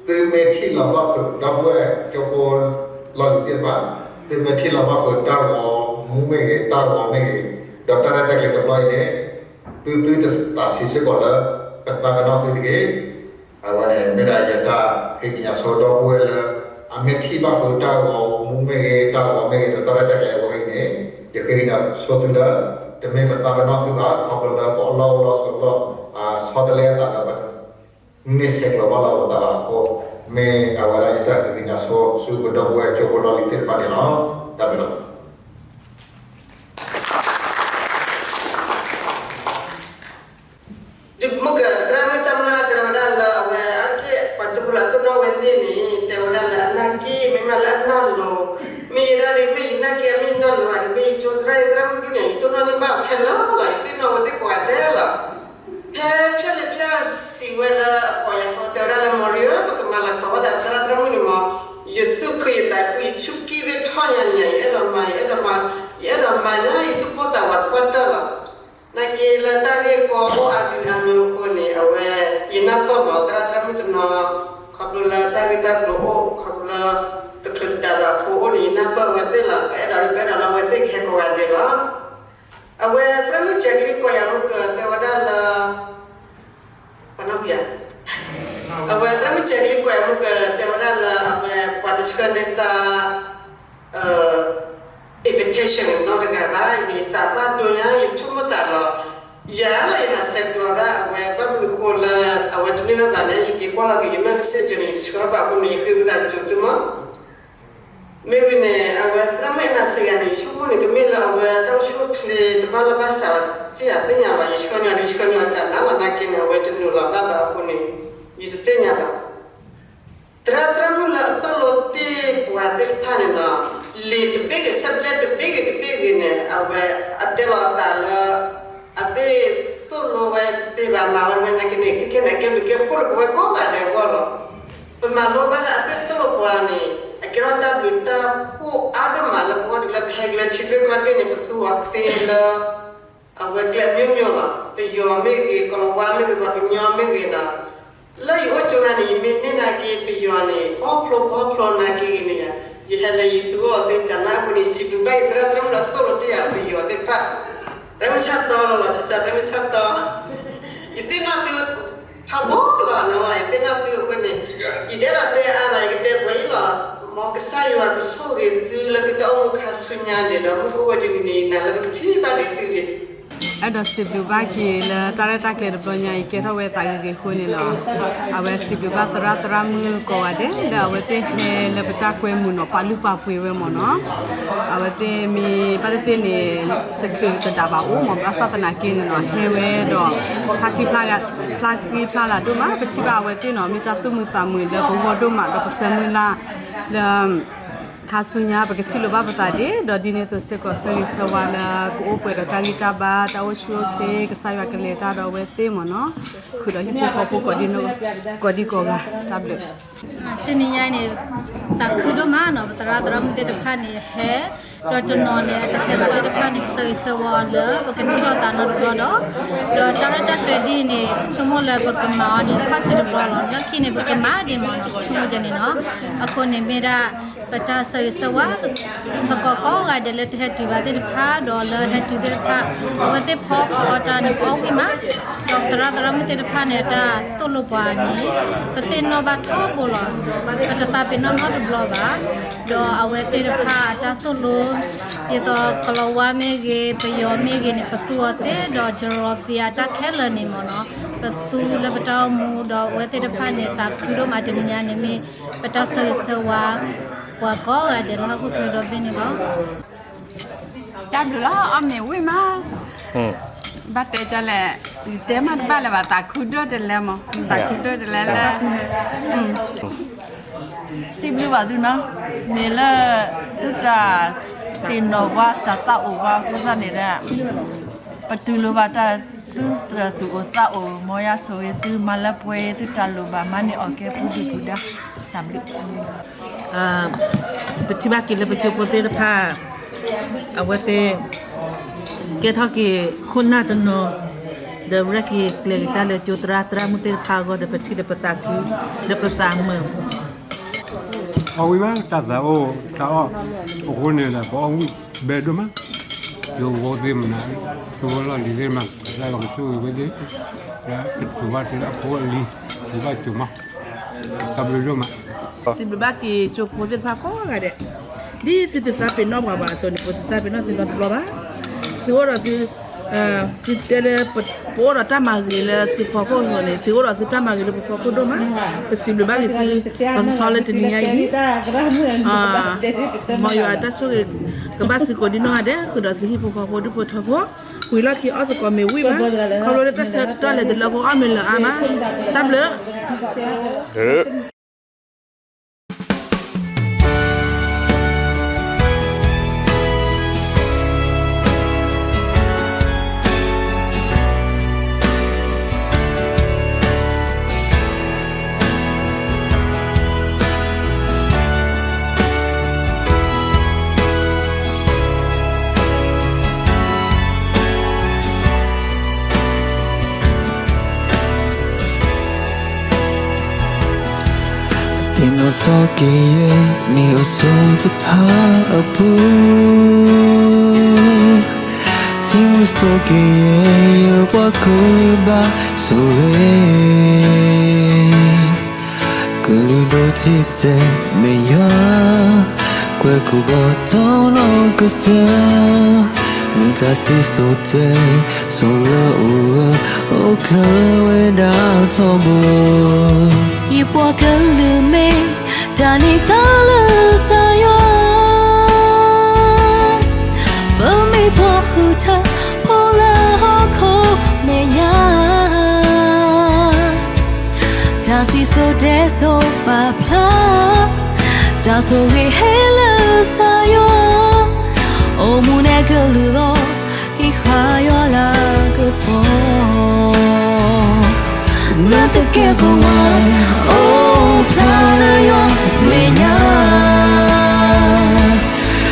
သုမ့ၢ်ထံၣ်လီၤဘၣ်ဖုးဒီပုၢ်ဝဲၢ်ကၠိဖိလီၢ်လံၤသ့ၣ်တဖၣ်, သုမ့ၢ်ထံၣ်လီၤဘၣ်ဖုးတၢ်ဂီၤမူမ့ၢ်ဂ့ၤ, တၢ်ဂီၤမ့ၢ်ဂ့ၤ, ဒီးတၢ်ရဲၣ်တၢ်ကျဲၤတဘျီအံၤန့ၣ် သုသုတသးဆံးစ့ၢ်ကီးလၢ ပသးပ့ၤနီၣ်သုတဂ့ၤ. အဝဲန့ၣ်မ့ၢ်ဒၣ်ယတၢ်ဃ့ကညးဆိဒီပုၢ်ဝဲၢ်လၢ အမ့ၢ်ထံၣ်ဘၣ်ဖုးတၢ်ဂီၤမူမ့ၢ်ဂ့ၤ, တၢ်ဂီၤမ့ၢ်ဂ့ၤ, ဒီးတၢ်ရဲၣ်တၢ်ကျဲၤအဝဲအံၤန့ၣ် ယဃ့ကညးဆိသုလၢ တမ့ၢ်ပသးပ့ၤနီၣ်သုဘၣ် ခီဖျိလၢပအလီၢ်အိၣ်လီၢ်ဆိးလီၢ် ဆီတလဲအသးဒီး မ့ၢ်ဆဲးကျိးဘၣ်လီၤပသးဘၣ်အဃိ မ့ၢ်အဝဲဒၣ်ယတၢ်ဃ့ကညးဆိဆူပဒီပုၢ်ဝဲၢ်ကၠိဖိလီၢ်လံၤသ့ၣ်တဖၣ်န့ၣ်လီၤ. တၢ်ဘျုးလီၤ. မုၢ်ကသရၣ်မုၣ်တၢ်မနုၤတဲဝဲဒၣ်လၢအဝဲအါတက့ၢ် ပှၤကၠိဖိလၢအတိၢ်နီၣ်ဝဲန့ၣ်န့ၣ် တဲဝဲဒၣ်လၢအနၢ်က့ မ့မ့ၢ်လၢအနၢ်လိၤ မ့ၢ်ယဒၣ်န့ၣ် မ့ၢ်ယနၢ်က့ မ့ၢ်ယနီၢ်လိၤဧါ မ့ၢ်ယကၠိသရၣ် ယသရၣ်မုၣ်ဒုန့ၣ် ယတိၢ်နီၣ်န့ၢ်ဘၣ်ခဲလၢာ်လီၤ ယသ့ၣ်နီၣ်ဝဲသ့ၣ်ကိးဂၤဒဲးလီၤ. ဖဲဖျၢၣ်လံဖျၢၣ်စံးဝဲလၢအကိးယၤဃီ တဲဝဲဒၣ်လၢ မီၢ်ရံဧၢ ပကမၤလၤကပီၤဘၣ်သးပသရၣ်သရၣ်မုၣ်န့ၣ်မီၢ် ယသူၣ်ခုယသးခု ယဆူၣ်က့သ့ၣ်ထီၣ်ညါန့ၣ် ယအဲၣ်ဒိးမၤ ယအဲၣ်ဒိးမၤ ယအဲၣ်ဒိးမၤညါ ယသူၣ်ပိၢ်သးဝးတပှၢ်တၢၢ်လီၤ. နာ်က့လၢတၢ်ဂ့ၢ်ကီအိၣ်အါဒံးအါမံၤအဃိန့ၣ် အဝဲ ယနၢ်ပၢၢ်မီၢ်သရၣ်သရၣ်မုၣ်တနီၤ ခီဖျိလၢတၢ်ဂ့ၢ်တၢ်ကျိၤအိၣ် ခီဖျိလၢ တချုးတဒါဘၣ်အဃိအိၣ်န့ၣ် ယနၢ်ပၢၢ်ဝဲသ့ၣ်လီၤ ပအဲၣ်ဒိးဒ်ပအဲၣ်ဒိးလၢအဝဲသ့ၣ်ကဟဲကိးဂၤဒဲးလီၤ. အဝဲသရၣ်မုၣ်ကဲကလံၤကိးယၤမုၢ်ကတဲဝဲဒၣ်လၢ ပှၤနီၣ်ဘံယၤ အဝဲသရၣ်မုၣ်ကဲကလံၤကိးယၤမုၢ်ကတဲဝဲဒၣ်လၢအဝဲပှၤတဆှၢန့ၢ်သး invitation နီတဂၤဘၣ် ယသးဘၣ်ဒိညါ ယဆိကမိၣ်သးလီၤ. ယၤလီၤ ယဟးဆဲးကျိးဒၣ်အဝဲ ဘၣ်မနုၤဃိလၢ အဝဲတန့ၢ်ဘၣ်ဘၣ်န့ၣ် ယက့ၤကွၢ်လီၤက့ၤ ယမ့ၢ်ကစၢ်ယွၤန့ၣ် ယတဆှၢဘၣ်အဃိန့ၣ် ယဃ့ဝံသးစူၤသုမီၢ် မ့ၢ်ဝံၤန့ၣ် အဝဲသရၣ်မုၣ်အဲၣ်နၤစံးယၤန့ၣ် ယဆိကမိၣ်န့ၣ် ကမ့ၢ်လၢအဝဲတၢ်အိၣ်ဆူၣ်အိၣ်ချ့တဘၣ်လၢဘၣ်ဆၣ် တသ့ၣ်ညါဘၣ် ယဆှၢန့ၢ်အီၤ ယဆှၢန့ၢ်အီၤကနၤလီၤ နာ်က့န့ၣ် အဝဲတနုာ်လီၤဘၣ်ဘၣ်အဃိန့ၣ် ယတသ့ၣ်ညါဘၣ်. သရၣ်သရၣ်မုၣ်လၢအသိၣ်လိတ့ၢ်ပှၤသ့ၣ်တဖၣ်န့ၣ်လီၤ. လံာ်တဘ့ၣ်ဂ့ၤ subject တဘ့ၣ်ဂ့ၤတဘ့ၣ်ဂ့ၤန့ၣ် အဝဲအတဲလီၤအသးလၢ အသ့ၣ်သိၣ်လိဝဲတသ့ဘၣ် မၤဝဲတဝဲနာ်က့န့ၣ် ခဲခဲန့ၣ် အကဲဘျုးကဲဖှိၣ်လၢပဝဲကိးဂၤဒဲးအဂီၢ်လီၤ. ပမၤလိဘၣ်ဒၣ်အသ့ၣ်သိၣ်လိပှၤန့ၣ် အကဲထီၣ်တၢ်ဘျုးတၢ်ဖှိၣ်အါဒိၣ်မးလၢပဂီၢ်ဒ်လၢပဟဲက့ၤလၢထံသ့ၣ်ကီၢ်သ့ၣ်န့ၣ် ပသူအီၤသ့လၢ အဝဲကျဲအမျိုးမျိုးလီၤ. ပယီၤမ့ၢ်ဂ့ၤ, ကီၤလၤဝါမ့ၢ်ဂ့ၤ, ပှၤကညီမ့ၢ်ဂ့ၤဒီး လၢယအိၣ်ကၠိခါန့ၣ် ယမ့ၢ်န့ၢ်နာ်က့ပယီၤန့ၣ် ပီဖျိပီဖျိနာ်က့ဂ့ၤန့ၣ်ယၤ, ယဟဲလၢယသူအီၤသ့ၣ်ကနၣ်အဃိန့ၣ် စံးဘျုးဘၣ်ယသရၣ်သရၣ်မုၣ်လၢအသိၣ်လိတ့ၢ်ယၤပယီၤသ့ၣ်တဖၣ် တၢ်မုၢ်ဆၣ်တီလီၤလီၤဆီဆီ တၢ်မုၢ်ဆၣ်တီ, ယသ့ၣ်နီၣ်သုဖးဘီလီၤနီၤ, ယသ့ၣ်နီၣ်သုအဃိန့ၣ်, ယတဲဒီးတဲအါဘၣ် ယကတဲပှဲၤအံၤလီၤ, မ်ကစၢ်ယွၤကဆိၣ်ဂ့ၤသုလၢသုတၢ်အိၣ်မူခါဆူညါန့ၣ်ဒီး မုၢ်ကအိၣ်ဝဲတနံၤန့ၣ် ယနာ်လၢပကထံၣ်ဘၣ်ဒံးသုဒံး. အဲၣ်ဒိးစံးဘျုးဘၣ်က့ၤလၢတၢ်ရဲၣ်တၢ်ကျဲၤတဘျီညါအံၤ ကဲထီၣ်ဝဲသးဂ့ၤဂ့ၤအဃိန့ၣ်လီၤ. အဝဲစံးဘျုးဘၣ်သရၣ်သရၣ်မုၣ်ကိးဂၤဒဲး လၢအဝဲသ့ၣ်ဟဲလၢပတၢ်ကွဲမုာ်နီၤ ပာ်လုၢ်ပာ်ပှ့ၤဝဲမ့ၢ်နီၤ. အဝဲသ့ၣ်မ့ၢ်ဘၣ်သ့ၣ်သ့ၣ်န့ၣ် တချုးတဒၣ်ဘၣ်အိၣ်မ့ၢ် ဘၣ်ဆၣ်သနာ်က့န့ၣ်နီၤ ဟဲဝဲဒီး ဖျါဃံဖျါလၤဒိၣ်မး ပထံၣ်ဘၣ်အဝဲသ့ၣ်နီၤ မ့ၢ်တၢ်သူၣ်မုာ်သးမုာ်လၢပဂီၢ်ဒိၣ်မး ဒီးပဆၢမုၢ်လၢ်လၢ ခါဆူညါ ပကထံၣ်လိာ်ဘၣ်ပသးဒံး ဒီးဒ်န့ၣ်အသိးစ့ၢ်ကီး ဆၢဂ့ၤဆၢဝါလၢကအိၣ်ပှဲၤဒီးတၢ်ဂံၢ်တၢ်ဘါ တၢ်အိၣ်ဆူၣ်အိၣ်ချ့ ကစၢ်ယွၤကလဲၤတၢ်ဒီးအဝဲသ့ၣ်မ့ၢ်နီၤ, ဃုာ်ဒီးဟံၣ်ဖိဃီဖိကိးဒံကိးဂၤ တၢ်ဘျုး. တနံၤညါအံၤန့ၣ် သးခုဒိၣ်မးနီၤ ပသရၣ်သရၣ်မုၣ်သ့ၣ်တဖၣ်န့ၣ်ဟဲ, ဒီးတနီၤန့ၣ် တဟဲဘၣ်သ့ၣ်တဖၣ်န့ၣ် ကဆၢဂ့ၤဆၢဝါအီၤလၢ ပကထံၣ်လိာ်သးနီတဘျီဒီး, ဒီးတၢ်ရဲၣ်တၢ်ကျဲၤဒ်အံၤန့ၣ် ပဆိကမိၣ်လၢပကမၤအီၤန့ၣ် ခီၣ်ထံးတဘျီလီၤ. လၢခံန့ၣ် ပကမၤဒ်မ့ၢ်နီၤ ပဆိကမိၣ်ဒ်န့ၣ်နီၤ. အဃိန့ၣ်မ့ၢ်ဒၣ် ပတၢ်ဆၢဂ့ၤဆၢဝါ သကိးကိးဂၤဒဲးလၢတဟဲတုၤဘၣ်သ့ၣ်တဖၣ် ဒီးလၢဟဲတုၤသ့ၣ်တဖၣ် အဝဲသ့ၣ်ဖီအီၣ်တၢ်န့ၣ် ဖီဝံၣ်မး, ဒီးသရၣ်သရၣ်မုၣ်သ့ၣ်တဖၣ်န့ၣ် အတၢ်သိၣ်လိပှၤန့ၣ် ပသ့ၣ်နီၣ်ဘၣ်ထီဘိလီၤ. ပတသးပ့ၤနီၣ်နီတဘျီဘၣ်. ဒီးအဝဲသ့ၣ်တဖၣ်အတၢ်သိၣ်လိ ဒ်သိးကလီၤဝါမ့ၢ်ဂ့ၤ ပယီၤမ့ၢ်ဂ့ၤန့ၣ် ပသူအီၤသ့ ဒီးကရီပံအတၢ်ခဲလၢာ်န့ၣ်မ့ၢ်နီၤ, ပသူလၢပတၢ်အိၣ်မူ ဒီးအဝဲသ့ၣ်တဖၣ်န့ၣ် သးခုဒိၣ်မး တနံၤညါန့ၣ်မ့ၢ် ပတၢ်ဆၢဂ့ၤဆၢဝါ ပှၤကိးဂၤဒဲးလၢဟီၣ်ခိၣ်ချၢဒီဘ့ၣ်န့ၣ်လီၤ. တၢ်ဘျုးလီၤ အီၣ်မ့ၤဝံၣ်မး, ဘၣ်တဲဒ်လဲၣ်, ယတဲမးတဘၣ်လၢၤဘၣ် သးခုဒိၣ်တလဲမး, သးခုဒိၣ်တလဲလၢ စံးဘျုးဘၣ်သုနီၤ, မ့ၢ်လၢ သုတၢ်သ့ၣ်နီၣ်ဝါ တၢ်သးအိၣ်ဝါအဃိသတးန့ၣ်ဒီး ပတူၢ်လိာ်ဘၣ်တၢ် သုတၢ်သူၣ်အိၣ်သးအိၣ် မ်ယွၤဆိၣ်ဂ့ၤသု မၤလၢပှဲၤ သုတၢ်လိၣ်ဘၣ်မၤန့ၢ်အီၣ်ကဲပူၤဒုၣ်ပူၤဒါ, တၢ်ဘျုး ပထံၣ်ဘၣ်က့ၤလၢပကၠိဖိသ့ၣ်တဖၣ် အဝဲသ့ၣ် ကဲထီၣ်က့ၤခိၣ်နၢ်တနီၤ, ဒီးရဲၣ်က့ၤကျဲၤက့ၤတၢ်လၢကၠိသရၣ်သရၣ်မုၣ်သ့ၣ်တဖၣ်အဂီၢ်ဒီး ပထံၣ်လၢပသးခု လၢပသးမုာ် အီၣ်ဝံၣ်မး တၢ်သးအိၣ်တၢ်အီၣ်အဃိန့ၣ်ဒီး ပအီၣ်ဝံၣ်ဘဲဒိၣ်မး, ယိဖိသ့ၣ်မနုၤ, ယိဖိလီၢ်လံၤသ့ၣ်မး, လၢပကဆိၣ်ဂ့ၤဝဲသ့ၣ်, လၢကဆိၣ်ဘၣ်တုၤလၢအဖိအလံၤ, ဆိၣ်ဘၣ်ကၠိမး, တၢ်ဘျုးဒိၣ်မး. စံးဘျုးဘၣ်က့ၤကၠိဖိသ့ၣ်တဖၣ်ကိးဂၤဒဲး, ဒ်သုတသးပ့ၤနီၣ်ပှၤဘၣ်အသိးန့ၣ် ပတသးပ့ၤနီၣ်သုနီတဘျီဘၣ်. သုအိၣ်ဒီးသု သုတဲလၢ ပအိၣ်ဒီးတၢ်မၤဂ့ၤလၢသုဖီခိၣ်အသိးန့ၣ် သုအိၣ်ဒီးသုတၢ်မၤဂ့ၤလၢပဖီခိၣ်ဒိၣ်မး, ပစံးဘျုးဘၣ်က့ၤသု ပကဆီလၢတနံၤညါအံၤ, မ်ယွၤတၢ်ဆိၣ်ဂ့ၤ ကဘၣ်သုကိးဒံနီၢ်ဂၤဒဲး ဃုာ်ဒီးသုဟံၣ်ဖိဃီဖိဒူၣ်ဖိထၢဖိ, ဝံၤလီၢ်ခံအီၣ်သကိးမ့ၤဝံၣ်မး, ခီဖျိလၢတၢ်ဆၢကတီၢ်လဲၤတလၢအဃိ အီၣ်မ့ၤလၢအါမး, တၢ်ဘျုး. သ့ၣ်နီၣ်ထီၣ်က့ၤယဲ မ့ၢ်အိၣ်ဆူတဖၣ်အပူၤ, ထံမုၢ်စိက့ၤယဲ ယပှၤကလုာ်ဘၣ်ဆိၣ်ဂ့ၤ, ကလုာ်ဒိၣ်ထံဆဲးမဲာ်ညါ, ကွဲးခိၣ်ဘီထီၣ်နီၢ်ကစၢ်, မ့ၢ်တၢ်စံၣ်စိၤတဲစိၤလၢအိၣ်ဂၢၢ်အိၣ်ကျၢၤဝဲဒၣ်ထီဘိ, ယပှၤကလုာ်မ့ၢ် တၢ်န့ၢ်သါလၢကစၢ်ယွၤ, ပမ့ၢ်ပှၤဃုထၢဖိလၢဟီၣ်ခိၣ်မဲာ်ညါ, တၢ်စံၣ်စိၤတဲစိၤပာ်ဖျါ, တၢ်ဆိၣ်ဂ့ၤဟဲလၢကစၢ်ယွၤ, အိၣ်မူနဲကလုာ်ဂီၢ်, ဟံးဃာ်ယွၤလၤကပီၤ လၢတကဲခိၣ်ဝဲ, အိၣ်ဖျါလၢယွၤမဲာ်ညါ,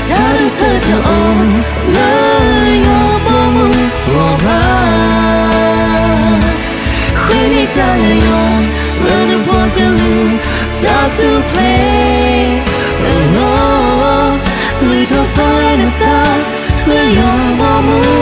တၢ်ဒုးဆၢတအိၣ်လၢယွၤဘီမုၢ်ဂီၤဘၣ်, ဃ့န့ၢ်တၢ်လၢယွၤ လၢနပှၤကလုာ်တၢ်ထူၣ်ဖျဲးအလီၢ်, လုၢ်ထီၣ်ဆီလၢနသးလၢယွၤဘီမုၢ်